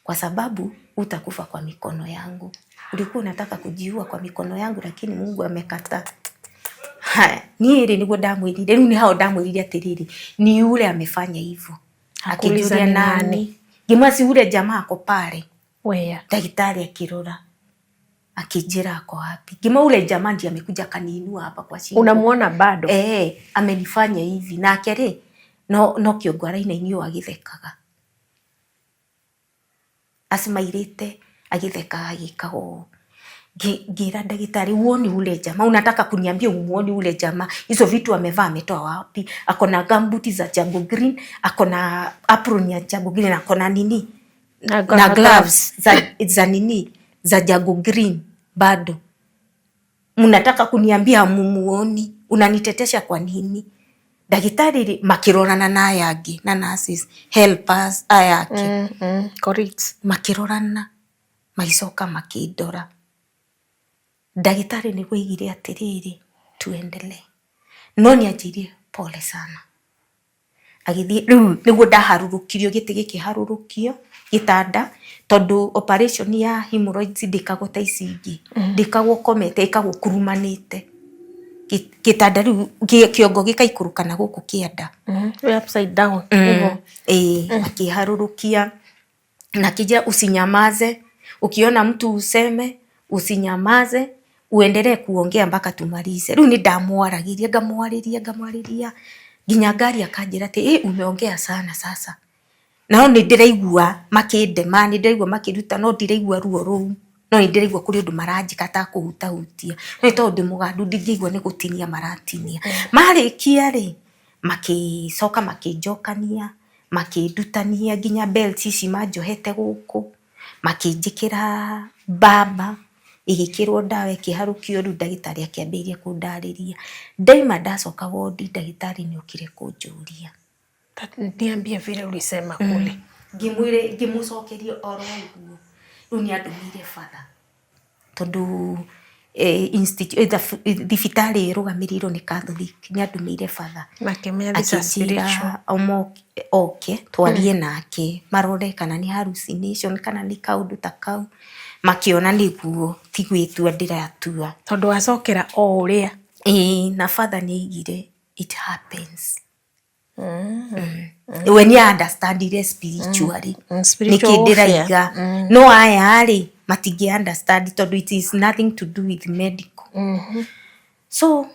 kwa sababu utakufa kwa mikono yangu. Ulikuwa unataka kujiua kwa mikono yangu lakini Mungu amekataa." Haya, niĩ rĩ nĩguo ndamwĩrire, rĩu nĩ hao ndamwĩrire atĩrĩrĩ, ni yule amefanya hivyo. Akuuliza Akĩnjũria ni nani? nani? Ngĩmwĩra si yule jamaa ako pale. Where? Ndagĩtarĩ akĩrora akĩnjĩra ako wapi. Ngĩmwĩra ule jamaa ndiye amekuja akaniinua hapa kwa shingo. Unamuona bado? Eh, amenifanya hivi. Nake rĩ no kĩongo arainainio agĩthekaga. Acimairĩte agĩthekaga agĩkaga ũũ. Ngĩra ndagĩtarĩ, "Huoni ule jamaa? Unataka kuniambia humuoni ule jamaa? Hizo vitu amevaa ametoa wapi? Ako na gumboot za jungle green, ako na apron ya jungle green, ako na nini Na, na gloves za nini za jungle green bado. Mnataka kuniambia hamumuoni? Unanitetesha kwa nini?" Ndagĩtarĩ rĩ makĩrorana na aya angĩ na nurses helpers aya angĩ. Colleagues. Makĩrorana magĩcoka makĩndora. Ndagĩtarĩ nĩguo aigire atĩrĩrĩ, "Tuendelee," no nĩ anjĩrire pole sana. Agĩthiĩ rĩu nĩguo ndaharũrũkirio gĩtĩ gĩkĩharũrũkio gĩtanda tondũ operation ya hemorrhoids ndĩkagwo ta ici ingĩ, ndĩkagwo ũkomete, ĩkagwo ũkurumanĩte. Gĩtanda rĩu kĩongo gĩkaikũrũka na gũkũ kĩanda. Upside down. Hivyo. Ĩĩ, akĩharũrũkia na akĩnjĩra, "Usinyamaze, ukiona mtu useme, usinyamaze, uendelee kuongea mpaka tumalize." Rĩu nĩ ndamwaragĩria ngamwarĩria ngamwarĩria nginya ngari akanjĩra atĩ, "Ĩ, umeongea sana sasa." No nĩ ndĩraigua makĩndema, nĩ ndĩraigua makĩruta, no ndiraigua ruo rũu, no nĩ ndĩraigua kũrĩ ũndũ maranjĩka ta kũhutahutia, no nĩ tondũ ndĩ mũgandu ndingĩigua nĩ gũtinia maratinia. Marĩkia rĩ, makĩcoka makĩnjokania makĩndutania nginya belt ici manjohete gũkũ, makĩnjĩkĩra mbamba ĩgĩkĩrwo ndawa ĩkĩharũkio. Rĩu ndagĩtarĩ akĩambĩrĩria kũndarĩria. Ndaima ndacoka wondi, ndagĩtarĩ nĩ okire kũnjũria. Niambie vile ulisema kule. Ngĩmwĩre, ngĩmũcokeria oro ũguo. Rĩu nĩ andũmĩire batha tondũ thibitarĩ ĩrũgamĩrĩirwo nĩ Catholic, nĩ andũmĩire batha. Makĩmenya this is spiritual. Akĩnjĩra oke twarie nake marore kana nĩ hallucination kana nĩ kaũndũ ta kau. Makĩona nĩguo ti gwĩtua ndĩratua. Tondũ wacokera o ũrĩa. Ĩĩ, na batha nĩ aigire it happens. We nĩ understandire spiritually Spiritual nĩkĩ warfare. ndĩraiga, no aya rĩ matingĩ understand tondũ it is nothing to do with medical. So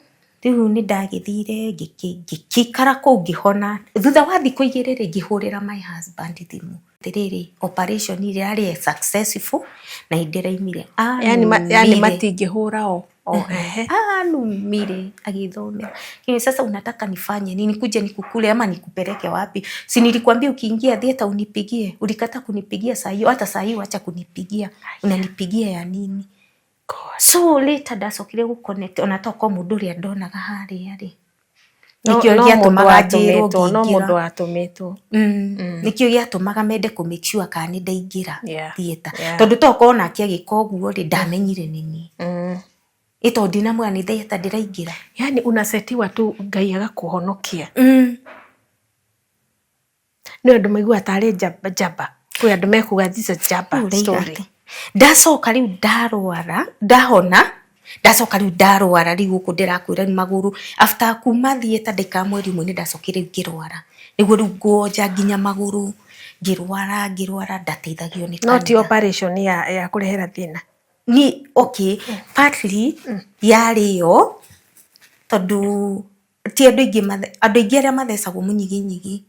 rĩu nĩ ndagĩthire ngĩkĩikara kũu ngĩhona. Thutha wa thikũ 2 rĩ, ngĩhũrĩra my husband thimũ atĩrĩrĩ, operation ĩrĩa yarĩ successful na nĩ ndĩraimire. Yani yani Anumire. Matingĩhũra o ehe. Anumire agithomera. Lakini sasa unataka nifanye nini? Nikuje nikukule ama nikupeleke wapi? Si nilikwambia ukiingia theatre unipigie? Ulikata kunipigia saa hiyo, hata saa hiyo acha kunipigia. Unanipigia ya nini? God. So later ndacokire gũconnect ona tokorwo mũndũ ũrĩa ndonaga harĩa rĩ, No nĩkĩo no mũndũ gĩatũmaga njĩrwo watũmĩtwo, no ngĩingĩra. mũndũ watũmĩtwo. Nĩkĩo gĩatũmaga mende kũ make sure kana nĩ ndaingĩra theatre, tondũ tokorwo nake agĩka ũguo rĩ, ndamenyire nĩ niĩ. Ĩ tondũ ndinamwĩra nĩ theatre ndĩraingĩra. Yani unasetiwa tu, Ngai agakũhonokia. Nĩ andũ maiguaga tarĩ njamba njamba, kwĩ andũ mekuga this is njamba Rĩu ũraiga story. atĩ ndacoka rĩu ndarwara, ndahona, ndacoka rĩu ndarwara rĩu gũkũ ndĩrakwĩra nĩ magũrũ. After kuma theatre ndaikara mweri 1, nĩ ndacokire rĩu ngĩrwara, nĩguo rĩu ngwonja nginya magũrũ, ngĩrwara ngĩrwara, ndateithagio nĩ No ti kanitha. Operation ya kũrehera thĩna. Ni okay, partly yarĩ yo, tondũ ti andũ aingĩ andũ aingĩ arĩa mathecagwo mũnyiginyigi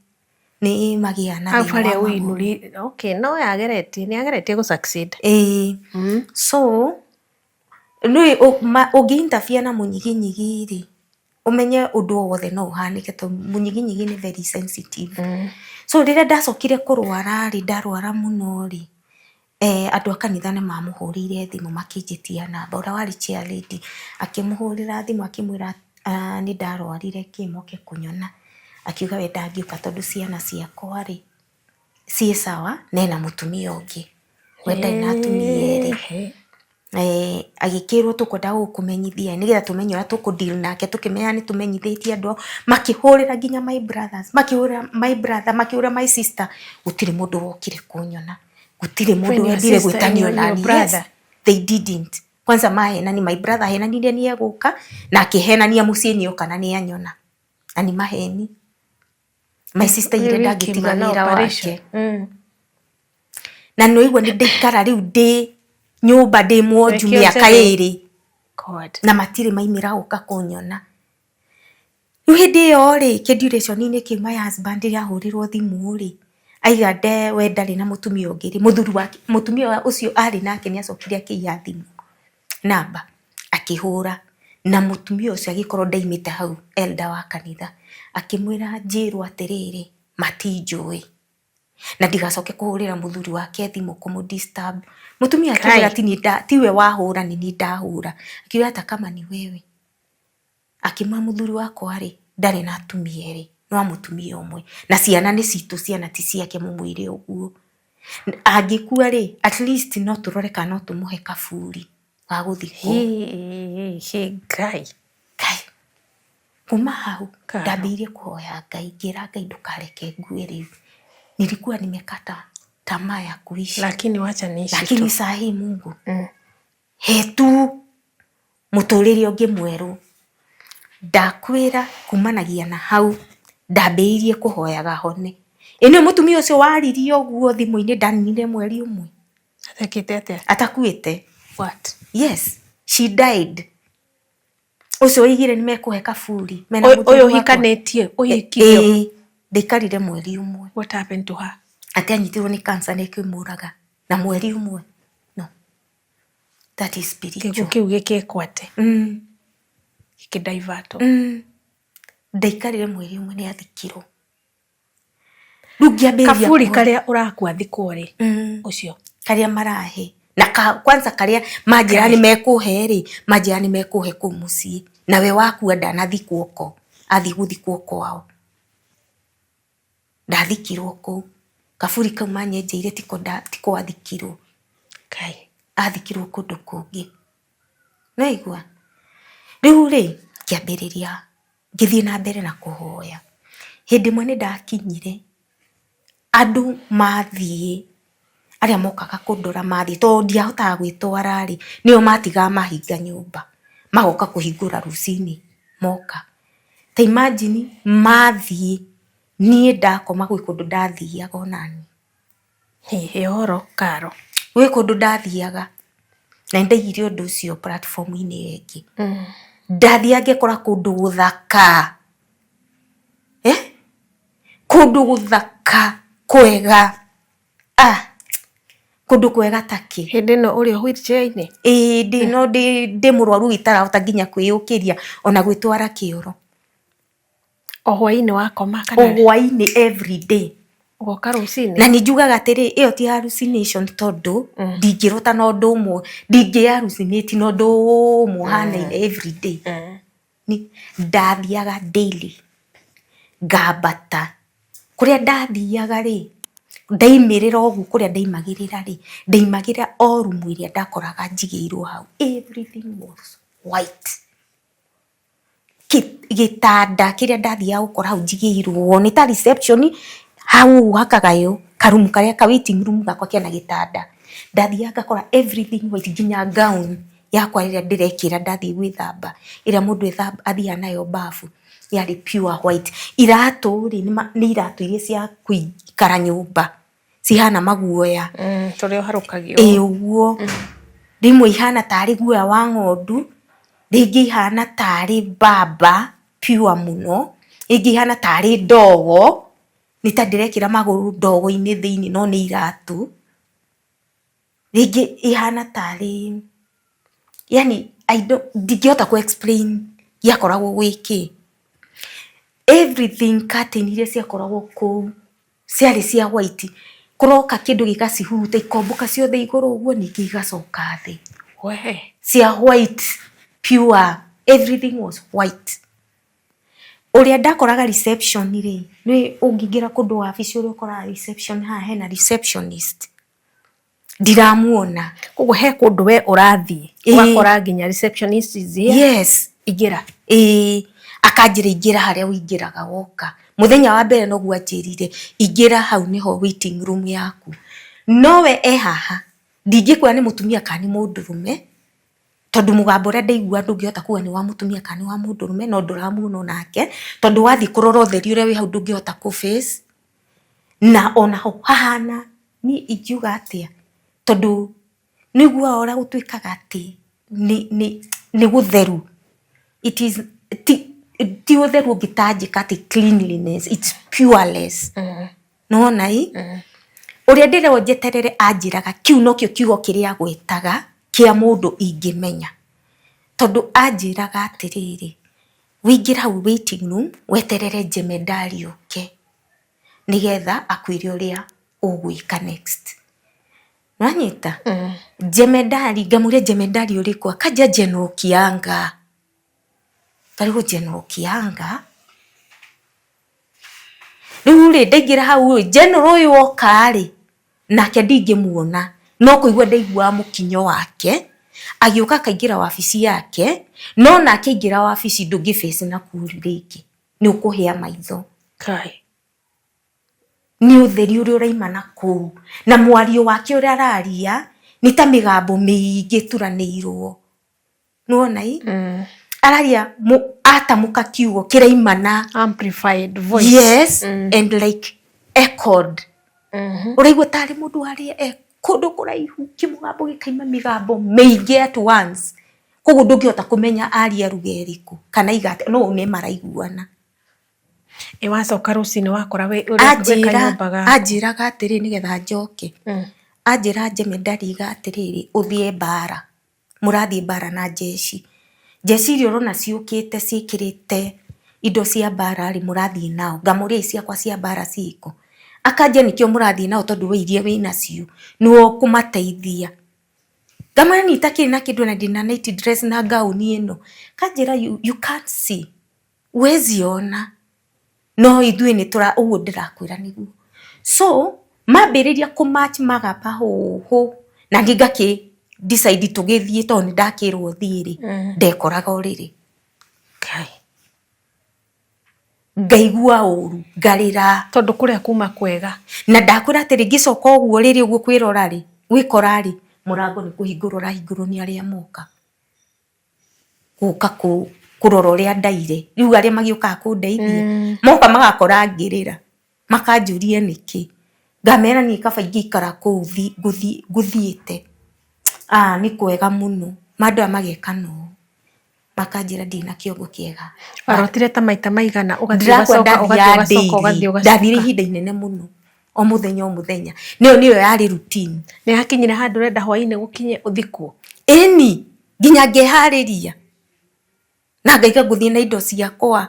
nĩ magĩaga na Hau thĩna wa harĩa magũrũ. ũinũri, okay, no yageretie, nĩ yageretie gũ succeed. Ĩĩ. So nĩ ũngĩ interfere na mũnyiginyigi rĩ, ũmenye ũndũ o wothe no ũhanĩke, tondũ mũnyiginyigi nĩ very sensitive. So rĩrĩa ndacokire kũrwara rĩ, ndarwara mũno rĩ, andũ a kanitha nĩ mamũhũrĩire thimũ makĩnjĩtia namba, ũrĩa warĩ chair lady akĩmũhũrĩra thimũ akĩmwĩra nĩ ndarwarire kĩ moke kũnyona. Akiuga we ndangĩũka tondũ ciana ciakwa rĩ ciĩ sawa na ena mũtumia ũngĩ, we ndarĩ na atumia erĩ. Agĩkĩrwo tũkwenda gũkũmenyithia nĩgetha tũmenye ũrĩa tũkũ deal nake, tũkĩmenya nĩ tũmenyithĩtie andũ ao. Makĩhũrĩra nginya my brothers, makĩhũrĩra my brother, makĩhũrĩra my sister, gũtirĩ mũndũ wokire kũnyona, gũtirĩ mũndũ wendire gwĩtanio nani. Yes, they didn't. Kwanza mahenani, my brother ahenanirie nĩ egũka na akĩhenania mũciĩ nĩ oka na nĩ anyona, na nĩ maheni. My sister ire ndangĩtiga wĩra wake. Na nĩ waigua nĩ ndaikara rĩu ndĩ nyũmba ndĩ mwonju mĩaka 2 na matirĩ maimĩra gũka kũnyona. Rĩu hĩndĩ ĩyo rĩ, kĩ-duration-inĩ kĩu, my husband rĩ ahũrĩrwo thimũ rĩ, aiga nde we ndarĩ na mũtumia ũngĩ rĩ, mũthuri wake, mũtumia ũcio arĩ nake nĩ acokire akĩiya thimũ namba akĩhũra, na mũtumia ũcio agĩkorwo ndaimĩte hau, elder wa kanitha akĩmwĩra njĩrwo atĩrĩrĩ, matinjũĩ na ndigacoke kũhũrĩra mũthuri wake thimũ kũmũ disturb. Mũtumia akĩmwĩra tiwe wahũra, nĩ niĩ ndahũra. Akiuga hata kama ni wewe. Akĩmwĩra mũthuri wakwa rĩ ndarĩ na atumia erĩ, no wa mũtumia ũmwe, na ciana nĩ citũ, ciana ti ciake, mũmwĩre ũguo. Angĩkua rĩ, at least no tũrore kana no tũmũhe kaburi ga gũthikwo. Ngai. Ngai. Kuma hau ndambĩrĩirie kũhoya Ngai, ngĩra Ngai ndũkareke ngue rĩu, nilikuwa nimekata tamaa ya kuishi, lakini wacha niishi lakini tu. Saa hii Mungu he tu mũtũrĩre ũngĩ mwerũ. Ndakwĩra kumanagia na hau ndambĩrĩirie kũhoyaga hone. Ĩ nĩ mũtumia ũcio waririe ũguo thimũ-inĩ ndaninire mweri 1. Atekĩte atĩa? Atakuĩte. What? Yes, she died. Ũcio oigire nĩ mekũhe kaburi mena Ũyũ mũthuri ũyũ wakwa. ũhikanĩtie, ũhikirio? Ĩĩ, ndaikarire mweri 1. What happened to her? Atĩ anyitirwo nĩ cancer na ĩkĩmũraga na mweri 1. No. That is spiritual. Kĩguũ kĩu gĩkĩkwo atĩ? Gĩkĩ-divertwo. Ndaikarire mweri 1, nĩ athikirwo. Rĩu ngĩambĩrĩria Kaburi karĩa ũrakua thikwo rĩ, ũcio? Karĩa marahe. Na kwanza karĩa manjĩra nĩ mekũhe rĩ, manjĩra nĩ mekũhe kũu mũciĩ. Nawe wakua ndanathikwo ko, athiĩ gũthikwo kwao. Ndathikirwo kũu. Kaburi kau manyenjeire tiko athikirwo. Ngai. Athikirwo kũndũ kũngĩ. Nĩwaigua? Rĩu rĩ, ngĩambĩrĩria ngĩthiĩ na mbere na kũhoya. Hĩndĩ ĩmwe nĩ ndakinyire, andũ mathiĩ, arĩa mokaga kũndora mathiĩ, tondũ ndiahotaga gwĩtwara rĩ, nĩo matigaga mahinga nyũmba, magoka kũhingũra rũcinĩ moka. Ta imagine mathiĩ, Niĩ ndakoma gwĩ kũndũ ndathiaga onani. Ĩ ũhoro Karo. Gwĩ kũndũ ndathiaga na nĩ ndaigire ũndũ ũcio platform -inĩ ĩyo ĩngĩ. Ndathiaga ngekora kũndũ gũthaka, kũndũ gũthaka kwega, ah, kũndũ kwega ta kĩ. Hĩndĩ ĩno ũrĩ o wheelchair -inĩ? Ĩĩ no ndĩ mũrwaru itarahota nginya kwĩyũkĩria ona gwĩtwara kĩoro. O hwainĩ wakoma kana? O hwainĩ every day. Ũgoka rũcinĩ? Na nĩ njugaga atĩrĩ, ĩyo ti hallucination tondũ ndingĩrota na ũndũ ũmwe, ndingĩ hallucinate na ũndũ ũmwe ũhanaine every day. Ndathiaga daily, ngambata. Kũrĩa ndathiaga rĩ, ndaimĩrĩra ũguo kũrĩa ndaimagĩrĩra rĩ, ndaimagĩrĩra o rumu ĩrĩa ndakoraga njigĩirwo hau, everything was white. Gĩtanda kĩrĩa ndathiaga gũkora hau njigĩirwo nĩ ta reception hau ũguo hakagaywo karumu karĩa ka waiting room gakwa kena gĩtanda. Ndathiaga ngakora everything white nginya gown yakwa ĩrĩa ndĩrekĩra ndathiĩ gwĩthamba ĩrĩa mũndũ athiaga nayo bafu yarĩ pure white. Iratũ rĩ nĩ iratũ iria cia gũikara nyũmba cihana maguoya. Tũrĩa ũharũkagio. Ĩĩ ũguo. Rĩmwe ihana tarĩ guoya wa ng'ondu, rĩngĩ ihana tarĩ mbamba pure mũno, rĩngĩ ihana tarĩ ndogo, nĩ ta ndĩrekĩra magũrũ ndogo-inĩ thĩiniĩ no nĩ iratũ. Rĩngĩ ihana tarĩ yani I don't ndingĩhota kũ explain gĩakoragwo gwĩ kĩ. Everything curtain iria ciakoragwo kũu ciarĩ cia white, kũroka kĩndũ gĩgacihuruta ikombũka ciothe igũrũ ũguo ningĩ igacoka thĩ. Wee. Cia white pure, everything was white. Ũrĩa ndakoraga reception rĩ, nĩ ũngĩingĩra kũndũ wabici ũrĩa ũkoraga reception haha hena receptionist, ndiramuona. Koguo he kũndũ we ũrathiĩ ũgakora nginya receptionist is here. Yes. Ingĩra. Ĩĩ, akanjĩra ingĩra harĩa ũingĩraga woka. Mũthenya wa mbere noguo anjĩrire, ingĩra hau nĩho waiting room yaku. Nowe e haha, ndingĩkwĩra nĩ mũtumia kana nĩ mũndũrũme, tondũ mũgambo ũrĩa ndaigua ndũngĩhota kuga nĩ wa mũtumia kana nĩ wa mũndũrũme, no ndũramuona onake, tondũ wathiĩ kũrora ũtheri ũrĩa wĩ hau ndũngĩhota kũ face, na onaho hahana niĩ ingiuga atĩa, tondũ nĩ ũiguaga ũrĩa gũtuĩkaga atĩ nĩ gũtheru, it is ti ũtheru ũngĩtanjĩka atĩ cleanliness, it's pureless. Nĩwona ĩ? Ũrĩa ndĩrerwo njeterere anjĩraga kĩu nokĩo kiugo kĩrĩa agwetaga kĩa mũndũ ingĩmenya. Tondũ anjĩraga atĩrĩrĩ, wĩingĩre hau waiting room weterere jemedari oke nĩgetha akwĩre ũrĩa ũgwĩka next. Nĩwanyita? Jemedari, ngamũria jemedari ũrĩkũ? Akanjĩra General Kianga. Ngarigwo General Kianga? Rĩu rĩ, ndaingĩra hau rĩ, general ũyũ oka rĩ, nake ndingĩmuona, no kũigua ndaiguaga mũkinyo wake, agĩũka akaingĩra wabici yake, no nake aingĩra wabici ndũngĩ face na kũu rĩngĩ, nĩ ũkũhĩa maitho. Kai. Nĩ ũtheri ũrĩa ũraima na kũu, na mwario wake ũrĩa araria, nĩ ta mĩgambo mĩingĩ ĩturanĩirwo. Nĩwona ĩ? Araria atamũka kiugo kĩraimana. Amplified voice. Yes, and like echoed. Ũraigua tarĩ mũndũ waria e kũndũ kũraihu kĩmũgambo gĩkaima mĩgambo mĩingĩ at once. Koguo ndũngĩhota kũmenya aria ruga ĩrĩkũ kana aiga atĩa, no nĩ maraiguana. Ĩ wacoka rũcinĩ wakora wĩ wĩ kanyũmba gaku. Anjĩraga atĩrĩ nĩgetha njoke. Anjĩra njemedari iga atĩrĩrĩ ũthiĩ mbara. Mũrathiĩ mbara na njeci. Njeci iria ũrona ciũkĩte ciĩkĩrĩte indo cia mbara rĩ, mũrathiĩ nao. Ngamũria ici ciakwa cia mbara ciĩkũ? Akanjia nĩkĩo mũrathiĩ nao tondũ we iria wĩnacio nĩwe ũkũmateithia. Ngamwĩra niĩ itakĩrĩ na kĩndũ na ndĩna night dress na ngaũni ĩno. Akanjĩra you can't see, huwezi ona. No ithuĩ nĩ tũra ũguo ndĩrakwĩra nĩguo. So mambĩrĩria kũ march magamba hũhũ na niĩ ngakĩ decide tũgĩthiĩ tondũ nĩ ndakĩrwo thiĩ rĩ, ndekoraga ũrĩrĩ. Ngai. Ngaigua ũru, ngarĩra. Tondũ kũrĩa kuma kwega. Na ndakwĩra atĩrĩ ngĩcoka ũguo rĩrĩ ũguo kwĩrora rĩ, gwĩkora rĩ, mũrango nĩ kũhingũrwo ũrahingũrwo nĩ arĩa moka. Gũka kũrora ũrĩa ndaire. Rĩu arĩa magĩũkaga kũndeithia, moka magakora ngĩrĩra. Makanjũria nĩkĩ, ngamera niĩ kaba ingĩikara kũu ngũthiĩte, ah nĩ kwega mũno. Andũ aya mageka no makanjĩra ndirĩ na kĩongo kĩega. Warotire ta maita maigana ũgathiĩ Ndĩrakua ũgacoka ũgathiĩ ndathiaga ũgacoka ũgathiĩ daily, ũgacoka. Ndathire ihinda inene mũno, o mũthenya o mũthenya, nĩyo nĩyo yarĩ routine. Nĩ hakinyire handũ ũrenda hwainĩ gũkinye ũthiĩ kuo? Ĩni, nginya ngeharĩria na ngaiga ngũthiĩ na indo ciakwa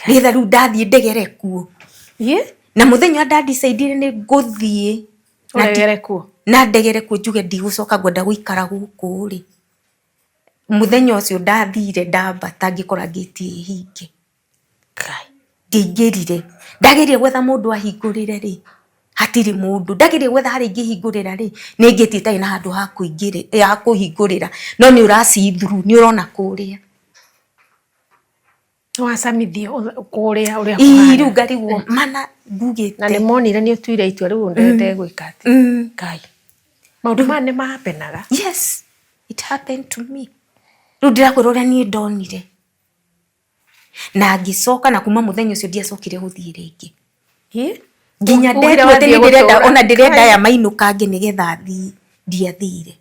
nĩgetha rĩu ndathiĩ ndegere kuo. Na mũthenya ũrĩa nda-decide-ire nĩ ngũthiĩ Ũregere kuo? Na ndegere kuo njuge ndigũcoka ngwenda gũikara gũkũ rĩ, mũthenya ũcio ndathire ndambata ngĩkora ngĩti ĩ hinge. Ndiaingĩrire, ndageria gwetha mũndũ ahingũrĩre rĩ, hatirĩ mũndũ, ndageria gwetha harĩa ingĩhingũrĩra rĩ, nĩ ngĩti ĩtarĩ na handũ ha kũhingũrĩra, no nĩ ũra see through, nĩ ũrona kũrĩa. Wacamithio kũrĩa ũrĩa Ii kũhana. rĩu ngarigwo mana ngugĩte. Na nĩ monire nĩ ũtuire itua rĩu ndegwĩka atĩa. Ngai. Maũndũ maya nĩ mahapenaga. Yes, it happened to me. Rĩu ndĩrakwĩra ũrĩa niĩ ndonire. Na ngĩcoka na kuma mũthenya ũcio ndiacokire gũthiĩ rĩngĩ. Nginya ndetua atĩ nĩ ndĩrenda ona ndĩrenda aya mainũkange nĩgetha thiĩ, ndiathire.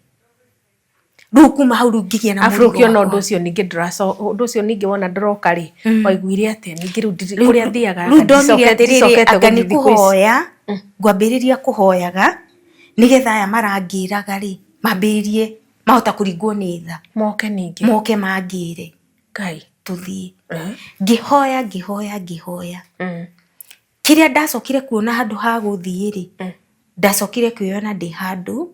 Rĩu kuma hau rĩu ngĩgĩa na Arabu mũrigo ũkĩona wakwa. Ũndũ ũcio ningĩ ũndũ ũcio ningĩ wona ndũroka rĩ, waiguire atĩa ningĩ rĩu kũrĩa thiaga? Rĩu ndonire atĩrĩrĩ, ndicokete anga nĩ gũthiĩ thikũ ici. Kũhoya ngwambĩrĩria kũhoyaga nĩgetha aya marangĩraga rĩ, mambĩrĩrie mahota kũringwo nĩ tha. Moke ningĩ. Moke mangĩre. Ngai. Tũthiĩ. Ngĩhoya, ngĩhoya, ngĩhoya. Kĩrĩa ndacokire kuona handũ ha gũthiĩ rĩ, ndacokire kwĩyona ndĩ handũ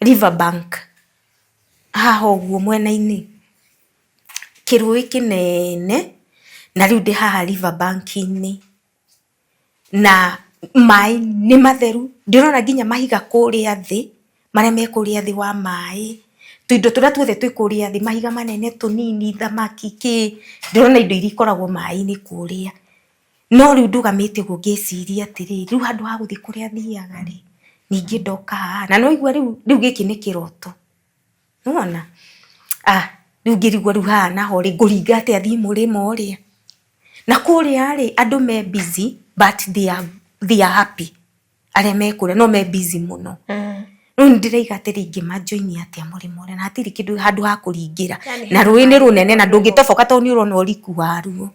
river bank haha ũguo mwena-inĩ, kĩrũĩ kĩnene, na rĩu ndĩ haha river bank-inĩ, na maĩ nĩ matheru, ndĩrona nginya mahiga kũrĩa thĩ, marĩa me kũrĩa thĩ wa maĩ, tũindo tũrĩa tuothe twĩ kũrĩa thĩ, mahiga manene, tũnini, thamaki, kĩ, ndĩrona indo iria ikoragwo maĩ-inĩ kũrĩa. No rĩu ndũgamĩte ũguo ngĩciria atĩrĩrĩ, rĩu handũ ha gũthiĩ kũrĩa thiaga rĩ, ningĩ ndoka haha, na nĩ waigua rĩu rĩu gĩkĩ nĩ kĩroto, nĩwona? Ah, rĩu ngĩrigwo rĩu haha naho rĩ, ngũringa atĩa thiĩ mũrĩmo ũrĩa? Na kũrĩa rĩ, andũ me busy but they are happy, arĩa me kũrĩa no me busy mũno. Rĩu nĩ ndĩraiga atĩrĩ, ingĩma join atĩa mũrĩmo ũrĩa na hatirĩ kĩndũ handũ ha kũringĩra, na rũĩ nĩ rũnene na ndũngĩtoboka tondũ nĩ ũrona ũriku waruo,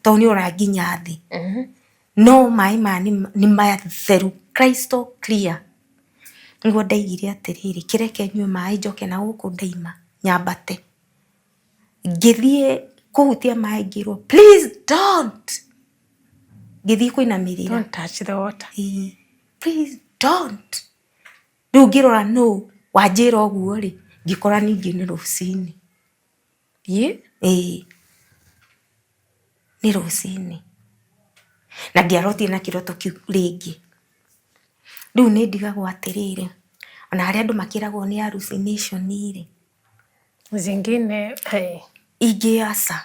tondũ nĩ ũrona nginya thĩ. No maĩ maya nĩ matheru, crystal clear. Nĩguo ndaigire atĩrĩrĩ, kĩreke nyue maĩ njoke na gũkũ ndaima nyambate. Ngĩthiĩ kũhutia maĩ ngĩrwo, "Please don't." Ngĩthiĩ kũinamĩrĩra. Don't touch the water. Ĩĩ, "Please don't." Rĩu ngĩrora nũ wanjĩra ũguo rĩ, ngĩkora ningĩ nĩ rũcinĩ. Ĩĩ, nĩ rũcinĩ. Na ndiarotire na kĩroto kĩu rĩngĩ. Rĩu nĩ ndigagwo atĩrĩrĩ, ona harĩa andũ makĩragwo nĩ hallucination rĩ, Zingine hey. Ingĩ aca.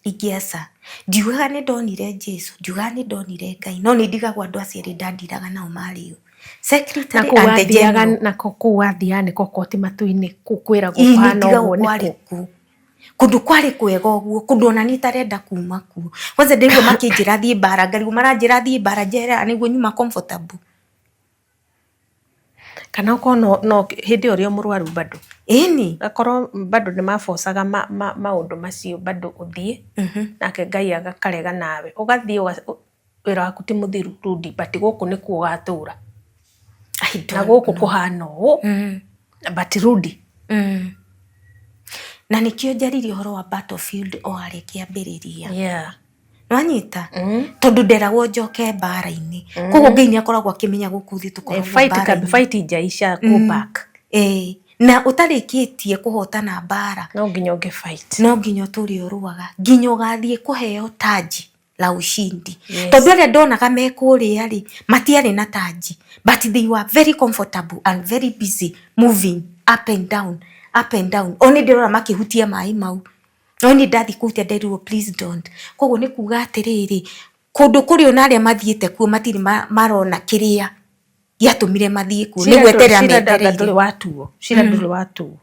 Ingĩ aca. Ndiugaga nĩ ndonire Jesu, ndiugaga nĩ ndonire Ngai, no nĩ ndigagwo andũ acio erĩ ndandiraga nao marĩ ũ. Na Secretary kũu and the wathiaga general. Nako kũu wathiaga nĩko koti matu-inĩ kũu kwĩragwo Ĩĩ, nĩ kũhana ndigagwo ũguo nĩkũ? Kwarĩ kuo. Kũndũ kwarĩ kwega ũguo, kũndũ ona niĩ itarenda kuma kuo. Kwanza ndaigua makĩnjĩra thiĩ mbara, ngarigwo maranjĩra thiĩ mbara njehera nĩguo nyuma comfortable. Kana ũkorwo no hĩndĩ ĩyo ũrĩ o mũrwaru bado. Ĩni. Akorwo bado nĩ mabocaga maũndũ macio bado ũthiĩ, nake Ngai akarega nawe. Ũgathiĩ wĩra waku ti mũthiru rudi, but gũkũ nĩkuo ũgatũra. I Na don't gũkũ know. Kũhana ũũ, but rudi. Na nĩkĩo njaririe ũhoro wa battlefield o harĩa kĩambĩrĩria. Nwanyita? Tondũ nderagwo njoke mbara-inĩ. Koguo Ngai nĩ akoragwo akĩmenya gũkũ thĩ tũkoragwo Fight mbara-inĩ. Fight ijaisha, go back. Ĩĩ. Na ũtarĩkĩtie kũhotana mbara. No nginya ũngĩ fight. No nginya ũtũre ũrũaga nginya ũgathiĩ kũheo taji la ushindi. Tondũ arĩa ndonaga me kũrĩa rĩ, matiarĩ na taji, but they were very comfortable and very busy moving up and down, up and down. O nĩ ndĩrona makĩhutia maĩ mau, no niĩ ndathiĩ kũhutia nderirwo, "Please don't." Koguo nĩ kuga atĩrĩrĩ, kũndũ kũrĩ ona arĩa mathiĩte kuo matirĩ marona kĩrĩa gĩatũmire mathiĩ kuo, nĩ gweterera Cira ndanga metereire. Ndũrĩ watuo cira, ndũrĩ watuo.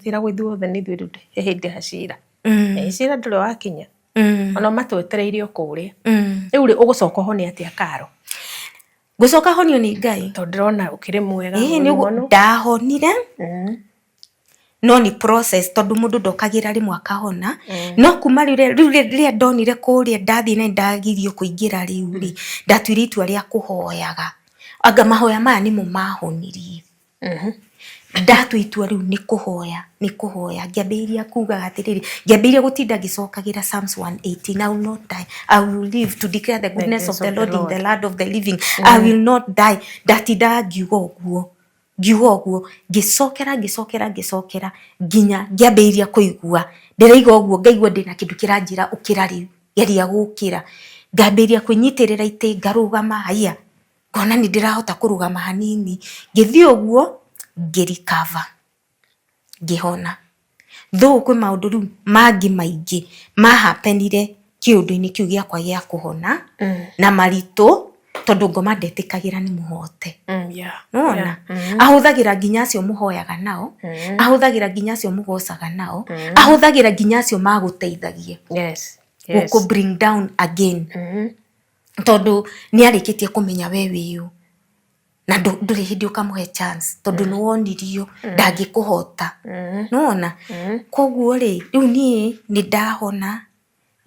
Cira gwĩ ithuothe nĩ ithuĩ rĩu he hĩndĩ ya cira. Cira ndũrĩ wakinya. Ona matwetereire o kũrĩa. Rĩu rĩ, ũgũcoka ũhone atĩa, Karo? Ngũcoka honio nĩ Ngai. Tondũ ndĩrona ũkĩrĩ mwega. Ĩĩ, nĩ ũguo ndahonire, no nĩ process, tondũ mũndũ ndokagĩra rĩmwe akahona. No kuma rĩu rĩu rĩrĩa ndonire kũrĩa ndathiĩ na ndagirio kũingĩra, rĩu rĩ, ndatuire itua rĩa kũhoyaga. Anga mahoya maya nĩmo mahonirie. Ndatua itua rĩu nĩ kũhoya, nĩ kũhoya. Ngĩambĩrĩria kugaga atĩrĩrĩ, ngĩambĩrĩria gũtinda ngĩcokagĩra Psalms 118, "I will not die, I will live to declare the goodness of the Lord in the land of the living, I will not die." Ndatindaga ngiuga ũguo, ngiuga ũguo, ngĩcokera, ngĩcokera, ngĩcokera, nginya ngĩambĩrĩria kũigua ndĩraiga ũguo, ngaigua ndĩna kĩndũ kĩranjĩra, "Ũkĩra rĩu, geria gũkĩra." Ngambĩrĩria kwĩnyitĩrĩra itĩ, ngarũgama, haiya, ngona nĩ ndĩrahota kũrũgama hanini. Ngĩthiĩ ũguo, ngĩ recover, ngĩhona. Though kwĩ maũndũ rĩu mangĩ maingĩ mahappenire kĩũndũ-inĩ kĩu gĩakwa gĩa kũhona na maritũ, tondũ ngoma ndetĩkagĩra nĩ mũhote. Nĩwona ahũthagĩra nginya acio mũhoyaga nao, ahũthagĩra nginya acio mũgocaga nao, ahũthagĩra nginya acio magũteithagia gũkũ bring down again, tondũ nĩ arĩkĩtie kũmenya we wĩũ na ndũrĩ hĩndĩ ũkamũhe chance, tondũ nĩ wonirio ndangĩkũhota. Nĩwona, koguo rĩ, rĩu niĩ nĩ ndahona,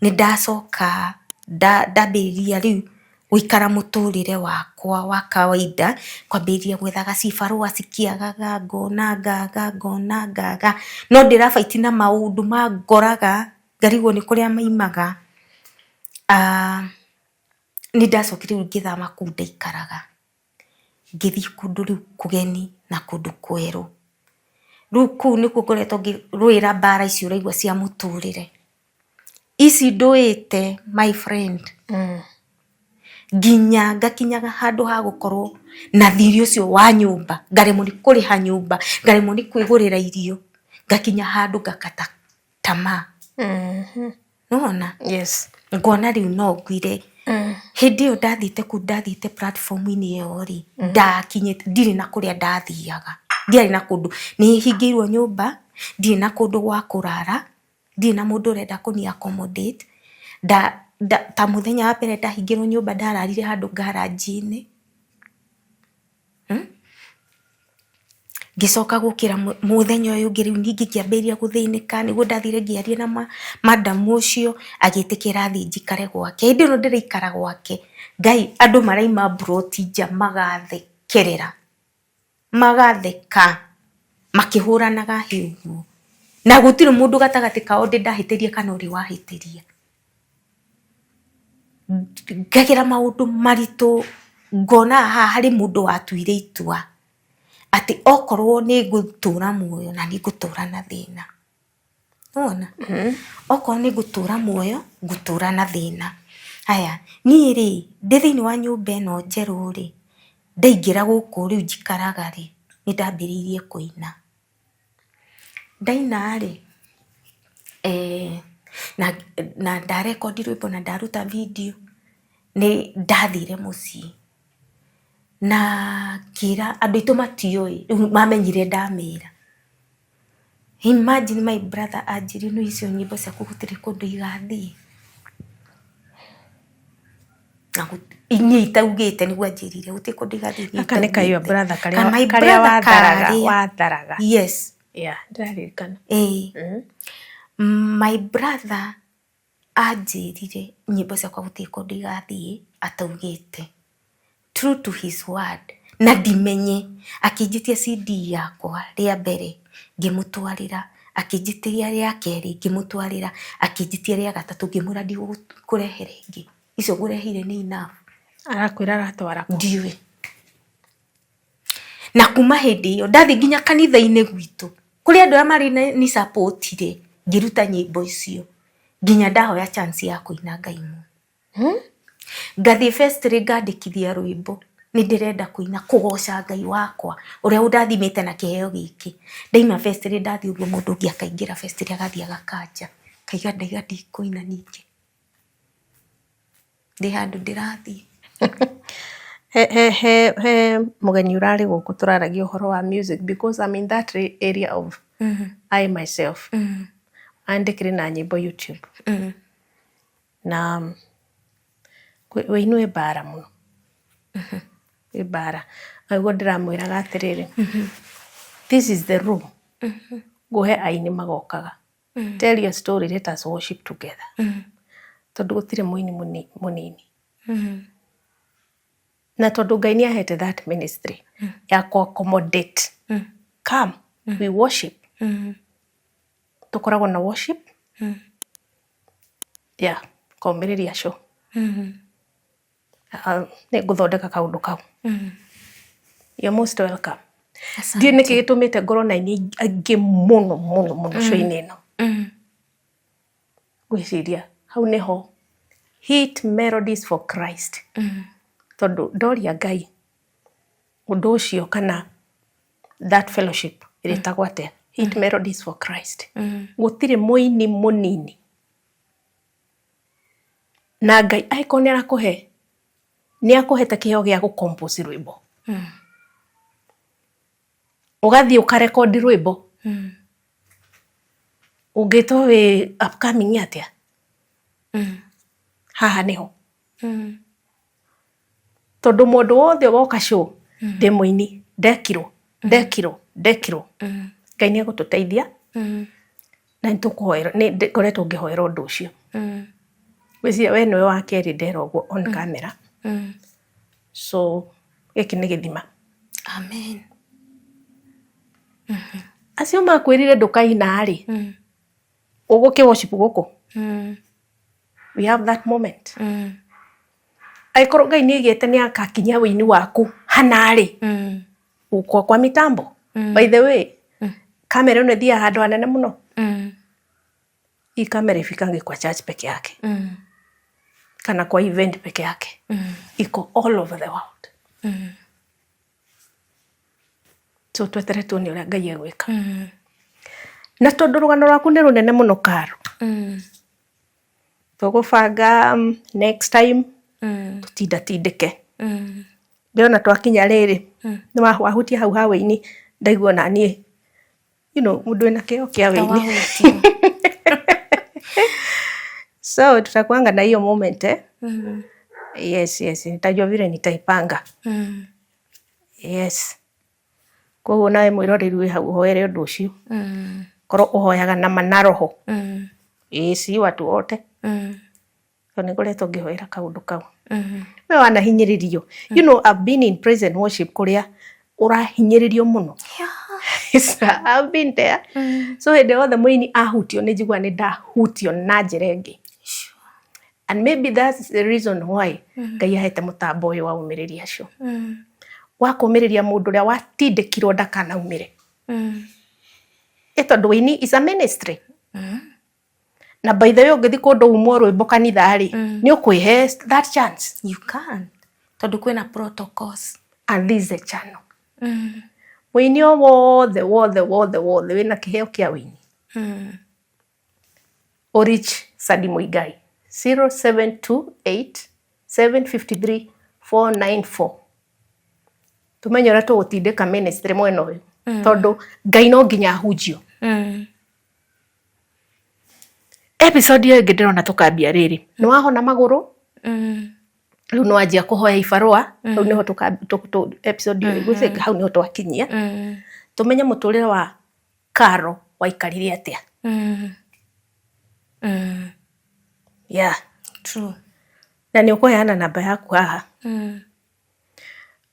nĩ ndacoka ndambĩrĩria rĩu gũikara mũtũrĩre wakwa wa kawaida, kwambĩrĩria gwethaga cibarũa cikĩagaga, ngona ngaga, ngona ngaga, no ndĩrabaiti na maũndũ mangoraga, ngarigwo nĩ kũrĩa maimaga. Nĩ ndacokire rĩu ngĩthama kũu ndaikaraga, ngĩthiĩ kũndũ rĩu kũgeni na kũndũ kwerũ. Rĩu kũu nĩkuo ngoretwo ngĩrũĩra mbara icio ũraigua cia mũtũrĩre ici ndũĩte, my friend, nginya ngakinyaga handũ ha gũkorwo na thirĩ ũcio wa nyũmba, ngaremwo nĩ kũrĩha nyũmba, ngaremwo nĩ kwĩgũrĩra irio, ngakinya handũ ngakata tamaa. Nĩwona? Yes. Ngona rĩu no nguire. Hĩndĩ ĩyo ndathiĩte kũu, ndathiĩte platform-inĩ ĩyo rĩ, ndakinyĩte ndirĩ na kũrĩa ndathiaga, ndiarĩ na kũndũ, nĩ hingĩirwo nyũmba, ndirĩ na kũndũ gwa kũrara, ndirĩ na mũndũ ũrenda kũni accommodate. Ta mũthenya wa mbere ndahingĩrwo nyũmba, ndararire handũ garage-inĩ. Ngĩcoka gũkĩra mũthenya ũyũ ũngĩ, rĩu ningĩ ngĩambĩrĩria gũthĩnĩka, nĩguo ndathire ngĩaria na madam ũcio, agĩtĩkĩra thiĩ njikare gwake. Hĩndĩ ĩno ndĩraikara gwake, Ngai, andũ maraima mburoti nja magathekerera, magatheka makĩhũranaga hĩ ũguo, na gũtirĩ mũndũ gatagatĩ kao ndĩ ndahĩtĩria kana ũrĩ wahĩtĩria. Ngagera maũndũ maritũ, ngona haha harĩ mũndũ watuire itua atĩ okorwo nĩ ngũtũra muoyo na nĩ ngũtũra na thĩna. Nĩwona, okorwo nĩ ngũtũra muoyo, ngũtũra na thĩna. Haya, niĩ rĩ, ndĩ thĩinĩ wa nyũmba ĩno njerũ rĩ, ndaingĩra gũkũ rĩu njikaraga rĩ, nĩ ndambĩrĩirie kũina. Ndaina rĩ, na ndarekondi rwĩmbo na ndaruta video, nĩ ndathire mũciĩ na ngĩra andũ aitũ, matioĩ, rĩu mamenyire ndamĩra. Imagine, my brother anjĩrire, "No icio nyĩmbo ciaku gũtirĩ kũndũ igathiĩ." Na niĩ itaugĩte, nĩguo anjĩrire gũtirĩ kũndũ igathiĩ niĩ Gaka nĩ ka your itaugĩte. brother Ka karĩa my karĩa brother watharaga karĩa. Watharaga. Yes. Yeah, ndĩraririkana. Ĩĩ. My brother anjĩrire nyĩmbo ciakwa gũtirĩ kũndũ igathiĩ ataugĩte. True to his word, na ndimenye, akĩnjĩtia CD yakwa rĩa mbere, ngĩmũtwarĩra, akĩnjĩtia rĩa kerĩ, ngĩmũtwarĩra, akĩnjĩtia rĩa gatatũ, ngĩmwĩra ndigũkũrehere ĩngĩ, icio ngũreheire nĩ enough. Arakwĩra aratwara kũ? Ndiũĩ. Na kuma hĩndĩ ĩyo ndathiĩ nginya kanitha-inĩ gwitũ, kũrĩ andũ arĩa marĩ ni support rĩ, ngĩruta nyĩmbo icio nginya ndahoya chance ya kũina Ngai. Ngathiĩ festival, ngandĩkithia rwĩmbo, nĩ ndĩrenda kũina kũgoca Ngai wakwa ũrĩa ũndathimĩte na kĩheo gĩkĩ. Ndaima festival, ndathiĩ ũguo, mũndũ ũngĩ akaingĩra festival, agathiĩ agakanja, kaiga ndaiga ndikũina ningĩ, ndĩ handũ ndĩrathiĩ. He mũgeni ũrarĩ gũkũ tũraragia ũhoro wa music, because I'm in that area of I myself andĩkĩrĩ na nyĩmbo YouTube. Na wĩini wĩ mbara mũno, wĩ mbara. Na nĩguo ndĩramwĩraga atĩrĩrĩ, this is the room ngũhe aini magokaga. Tell your story, let us worship together. Tondũ gũtirĩ mũini mũnini. Na tondũ Ngai nĩ ahete that ministry ya kũ accommodate. Come, we worship. Tũkoragwo na worship. Yeah, komĩrĩria show. Nĩ ngũthondeka kaũndũ kau. You're most welcome. Ndiũĩ nĩkĩ gĩtũmĩte ngorwo na aini aingĩ mũno mũno mũno show-inĩ ĩno. Ngwĩciria hau nĩho Hit Melodies for Christ. Tondũ ndoria Ngai ũndũ ũcio kana that fellowship ĩrĩtagwo atĩa? Hit Melodies for Christ. Gũtirĩ mũini mũnini. Na Ngai angĩkorwo nĩ arakũhe, nĩ akũhete kĩheo gĩa gũ compose rwĩmbo. Ũgathiĩ ũkarekondi rwĩmbo. Ũngĩtwo wĩ upcoming atĩa? Haha nĩho. Tondũ mũndũ wothe woka show, ndĩ mũini, ndekirwo, ndekirwo, ndekirwo. Ngai nĩ egũtũteithia na nĩ tũkũhoera, nĩ ngoretwo ngĩhoera ũndũ ũcio. Ngwĩciria we nĩwe wa kerĩ ndera ũguo on camera. So gĩkĩ nĩ gĩthima. Amen. Acio makwĩrire ndũkaina rĩ, ũgũkĩ worship gũkũ? We have that moment. Angĩkorwo Ngai nĩ aigĩte nĩ akakinyia wĩini waku hana rĩ, kwa kwa mitambo. By the way, kamera ĩno ĩthiaga handũ hanene mũno. Hii kamera ifikangi kwa church peke yake kana kwa event peke yake, iko all over the world. So twetere tuone ũrĩa Ngai egwĩka. Na tondũ rũgano rwaku nĩ rũnene mũno Karo, tũgũbanga next time tũtindatindĩke. Ndĩrona twakinya rĩrĩ, nĩ wahutia hau ha wĩini, ndaigua ona niĩ mũndũ wĩna kĩheo kĩa wĩini. So tutakuanga na hiyo moment eh? Yes, nitajua vile nitaipanga. Yes. Koguo nawe mwĩroreri wĩ hau ũhoere ũndũ ũcio. Korwo ũhoyaga na ma na roho. Ĩĩ si watu wote. Tondũ nĩ ngoretwo ngĩhoera kaũndũ kau. We wanahinyĩrĩrio. I've been in praise and worship kũrĩa ũrahinyĩrĩrio mũno. I've been there. So hĩndĩ yothe mũini ahutio nĩ njiguaga nĩ ndahutio na njĩra ĩngĩ. And maybe that's the reason why Ngai ahete mũtambo ũyũ wa ũmĩrĩria acio. Wa kũmĩrĩria mũndũ ũrĩa watindĩkirwo ndakanaumĩre. Ĩ tondũ wĩini is a ministry. Na by the way ũngĩthiĩ kũndũ umwo rwĩmbo kanitha rĩ, nĩ ũkwĩhe that chance. You can't. Tondũ kwĩna protocols. And this is a channel. Mũini o wothe wothe wothe wothe wĩna kĩheo kĩa wĩini. O reach Sadi Muigai 0728 753 494. Tumenye ũrĩa tũgũtindĩka ministry mwena ũyũ. Tondũ Ngai no nginya ahunjio. Episode ĩyo ĩngĩ ndĩrona tũkambia rĩrĩ. Nĩ wahona magũrũ, rĩu nĩ wanjia kũhoya ibarũa, hau nĩho episode ĩyo ngwĩciria hau nĩho twakinyia. Tũmenye mũtũrĩre wa Karo waikarire atĩa. Yeah. True. Na nĩ ũkũheana namba yaku haha.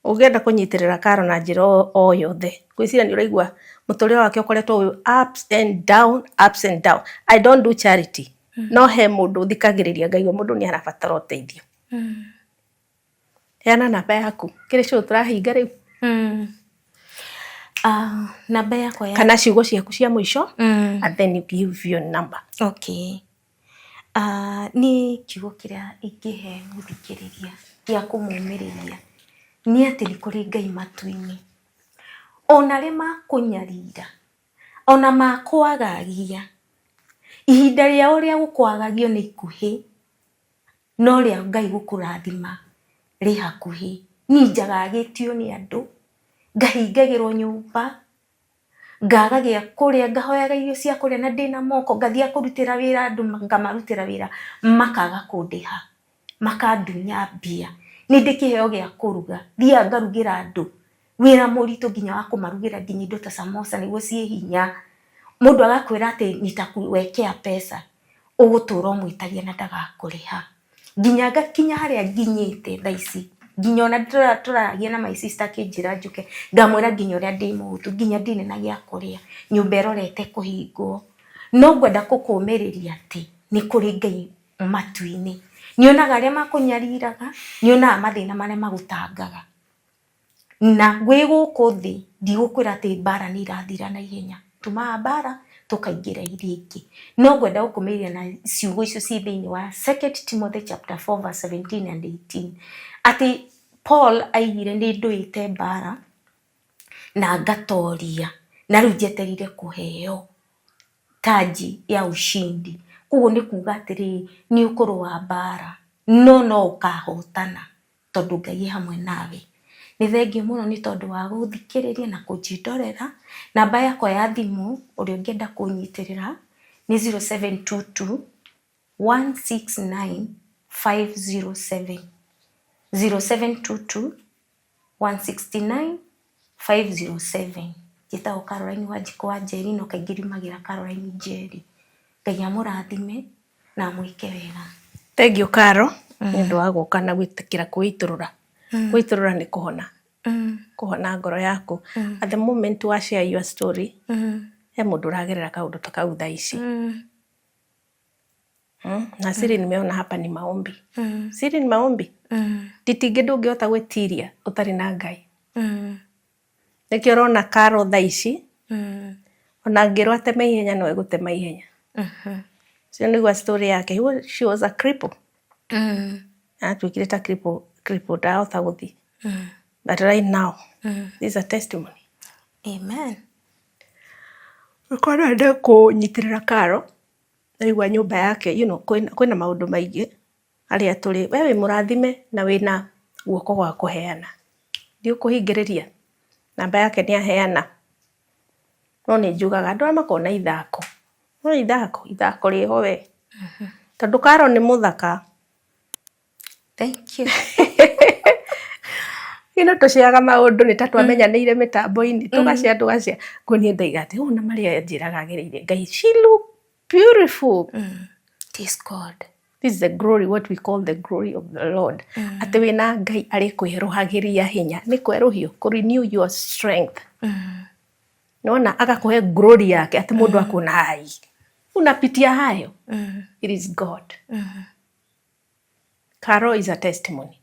Ũngĩenda kũnyitĩrĩra Karo na njĩra o yothe, ngwĩciria nĩ ũraigua mũtũrĩre wake ũkoretwo wĩ ups and down, ups and down. I don't do charity. No he mũndũ thikagĩrĩria ngaigua mũndũ nĩ arabatara ũteithio. Heana namba yaku. Kĩrĩ show tũrahinga rĩu. Namba yakwa ya Kana ciugo ciaku cia mũico, and then you give your number. Okay. Niĩ kiugo kĩrĩa ingĩhe mũthikĩrĩria gĩa kũmũmĩrĩria nĩ atĩ nĩ kũrĩ Ngai matu-inĩ. Ona arĩa makũnyarira, ona makwagagia, ihinda rĩao rĩa gũkwagagio nĩ ikuhĩ, no rĩa Ngai gũkũrathima rĩ hakuhĩ. Niĩ njagagĩtio nĩ andũ, ngahingagĩrwo nyũmba, Ngaga gĩa kũrĩa, ngahoyaga irio cia kũrĩa na ndĩna moko, ngathiĩ kũrutĩra wĩra andũ, ngamarutĩra wĩra makaga kũndĩha, makandunya mbia. Nĩ ndĩ kĩheo gĩa kũruga, thiaga ngarugĩra andũ wĩra mũritũ nginya wa kũmarugĩra nginya indo ta samosa nĩguo ciĩ hinya. Mũndũ agakwĩra atĩ nitakuwekea pesa, ũgũtũra ũmwĩtagia na ndagakũrĩha. Nginya ngakinya harĩa nginyĩte thaa ici, nginya ona tũraragia na my sister akĩnjĩra njũke, ngamwĩra nginya ũrĩa ndĩ mũhũtu, nginya ndirĩ na gĩa kũrĩa, nyũmba ĩrorete kũhingwo. No ngwenda gũkũmĩrĩria atĩ nĩ kũrĩ Ngai matu-inĩ. Nĩ onaga arĩa makũnyariraga, nĩ onaga mathĩna marĩa magũtangaga. Na wĩ gũkũ thĩ ndigũkwĩra atĩ mbara nĩ irathira na ihenya, tumaga mbara tũkaingĩra iria ingĩ. No ngwenda gũkũmĩrĩria na ciugo icio ciĩ thĩinĩ wa Second Timothy chapter 4 verse 17 and 18, atĩ Paul aigire nĩ ndũĩte mbara na ngatoria, na rĩu njetereire kũheo taji ya ushindi. Koguo nĩ kuga atĩrĩrĩ, nĩ ũkũrũa mbara no no ũkahotana, tondũ Ngai e hamwe nawe. Nĩ thengiũ mũno nĩ tondũ wa gũthikĩrĩria na kũnjĩndorera. Namba yakwa ya thimũ ũrĩa ũngĩenda kũnyitĩrĩra nĩ 0722 169 507. 0722 169 507. Njĩtagwo Caroline Wanjikũ wa Njeri no kaingĩ riumagĩra Caroline Njeri. Ngai amũrathime na amwĩke wega. Thengiũ Caro, nĩ ũndũ wa gũka na gwĩtĩkĩra kwĩitũrũra. Kwĩitũrũra nĩ kũhona. Kũhona ngoro yaku. At the moment wa share your story, he mũndũ ũragerera kaũndũ ta kau thaa ici. Na siri nimeona hapa ni maombi. Siri ni maombi. Nditingĩ ndũngĩhota gwĩtiria ũtarĩ na Ngai. Nĩkĩo ũrona Caro thaa ici, ona angĩrwo ateme ihenya no egũtema ihenya. Ũcio nĩguo story yake. She was a cripple. Atuĩkire ta cripple, cripple ndahota gũthiĩ. But right now, this is a testimony. Amen. Ũkorwo no wende kũnyitĩrĩra Caro, ndaigua nyũmba yake, kwĩna maũndũ maingĩ harĩa tũrĩ. We wĩ mũrathime na wĩna guoko gwa kũheana. Ndigũkũhingĩrĩria, namba yake nĩ aheana. No nĩ njugaga andũ arĩa makoragwo na ithako, no ithako, ithako rĩho we. Tondũ Caro nĩ mũthaka. Thank you. Ino tũciaga maũndũ nĩ ta twamenyanĩire mĩtambo-inĩ, tũgacia tũgacia. Nguo niĩ ndaiga atĩ ũũ na marĩa anjĩraga agereire Ngai, she look beautiful. It is God. This is the glory, what we call the glory of the Lord. Atĩ wĩna Ngai arĩ kwĩrũhagĩria hinya, nĩ kwerũhio, kũ renew your strength. Nĩwona agakũhe glory yake atĩ mũndũ akuona ai, unapitia hayo. It is God. Caro is a testimony.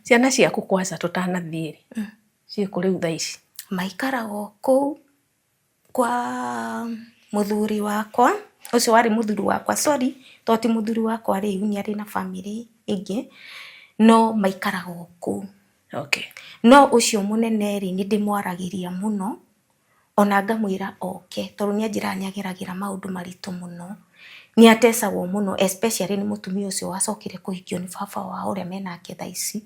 Ciana ciaku kwanza tũtanathiĩ rĩ, ciĩkũ rĩu thaa ici? Maikaraga o kũu kwa mũthuri wakwa, ũcio warĩ mũthuri wakwa, sorry, to ti mũthuri wakwa rĩu nĩ arĩ na bamĩrĩ ĩngĩ, no maikaraga o kũu. No ũcio mũnene rĩ, nĩ ndĩmwaragĩria mũno, ona ngamwĩra oke, tondũ nĩ anjĩraga nĩ ageragĩra maũndũ maritũ mũno. Nĩ atecagwo mũno especially nĩ mũtumia ũcio wacokire kũhikio nĩ baba wao ũrĩa menake thaa ici.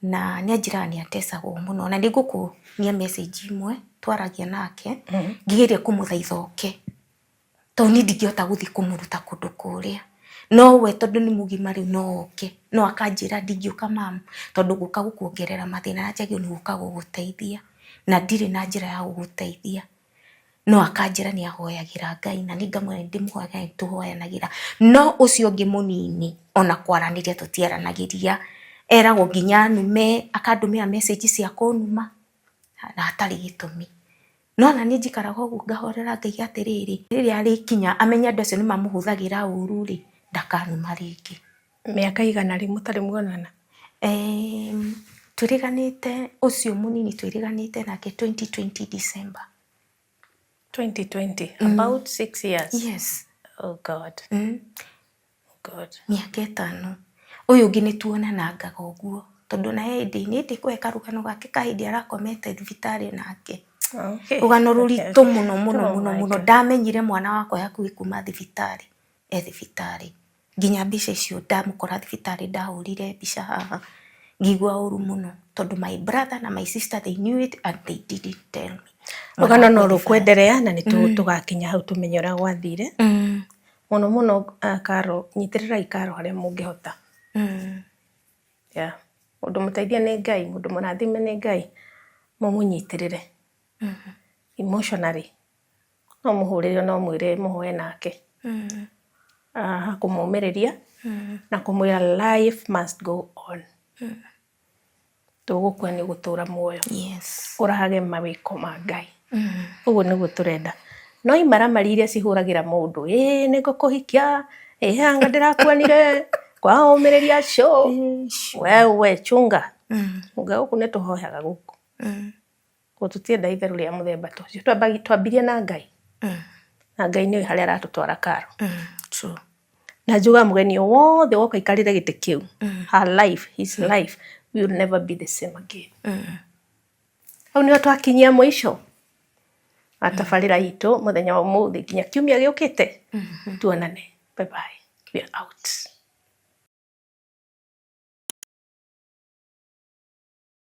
Na nĩ anjĩraga nĩ atecagwo mũno, na nĩ ngũkuonia message imwe twaragia nake, ngĩgeria kũmũthaitha oke, tondũ niĩ ndingĩhota gũthiĩ kũmũruta kũndũ kũrĩa. No we tondũ nĩ mũgima rĩu no oke, no akanjĩra ndingĩũka mamu, tondũ ngũka gũkuongerera mathĩna na njagĩrĩirwo nĩ gũka gũgũteithia, na ndirĩ na njĩra ya gũgũteithia. No akanjĩra nĩ ahoyagĩra Ngai, na niĩ ngamwĩra nĩ ndĩmũhoyagĩra, nĩ tũhoyanagĩra. No ũcio ũngĩ mũnini ona kwaranĩria tũtiaranagĩria, eragwo nginya anume, akandũmĩra message cia kũnuma na hatarĩ gĩtũmi. No ona niĩ njikaraga ũguo ngahorera Ngai atĩrĩrĩ, rĩrĩa arĩkinya amenye andũ acio nĩ mamũhũthagĩra ũru rĩ, ndakanuma rĩngĩ. Mĩaka igana rĩ mũtarĩ muonana? Twĩrĩganĩte, ũcio mũnini twĩrĩganĩte nake 2020 December. 2020, about 6 years. Yes. Oh God. Oh God. Mĩaka 5. Ũyũ ũngĩ nĩ tuonanangaga ũguo, tondũ na hĩndĩ nĩ ndĩkũhe karũgano gake ka hĩndĩ arakomete thibitarĩ nake. Rũgano rũritũ mũno mũno mũno mũno. Ndamenyire mwana wakwa hakuhĩ kuma thibitarĩ, e thibitarĩ. Nginya mbica icio ndamũkora thibitarĩ ndahũrire mbica haha, ngĩigua ũru mũno tondũ my brother na my sister they knew it and they didn't tell me. Rũgano no rũkwenderea na nĩ tũgakinya hau tũmenye ũrĩa gwathire. Mũno mũno Karo, nyitĩrĩrai Karo harĩa mũngĩhota. Yeah. Mũndũ mũteithie nĩ Ngai, mũndũ mũrathime nĩ Ngai, mũmũnyitĩrĩre. Emotionally. No mũhũrĩre no mwĩre mũhoe nake. Kũmũmĩrĩria na kũmwĩra life must go on. Tũgũkua nĩ gũtũra muoyo. Ũrahage mawĩko ma Ngai. Ũguo nĩguo tũrenda. No imaramari iria cihũragĩra mũndũ, ĩĩ nĩ ngũkũhikia, ĩĩ anga ndĩrakuonire, kwaũmĩrĩria show. Wewe chunga. Chunga gũkũ nĩ tũhoyaga gũkũ. Koguo tũtienda itherũ rĩa mũthemba ta ũcio. Twambirie na Ngai. Na Ngai nĩoĩ harĩa aratũtwara Karo. True. Na njugaga mũgeni o wothe woka aikarĩre gĩtĩ kĩu, her life, his life will never be the same again. Hau nĩho twakinyia mũico wa tabarĩra itũ mũthenya wa ũmũthĩ nginya kiumia gĩũkĩte tuonane. Bye bye. We are out.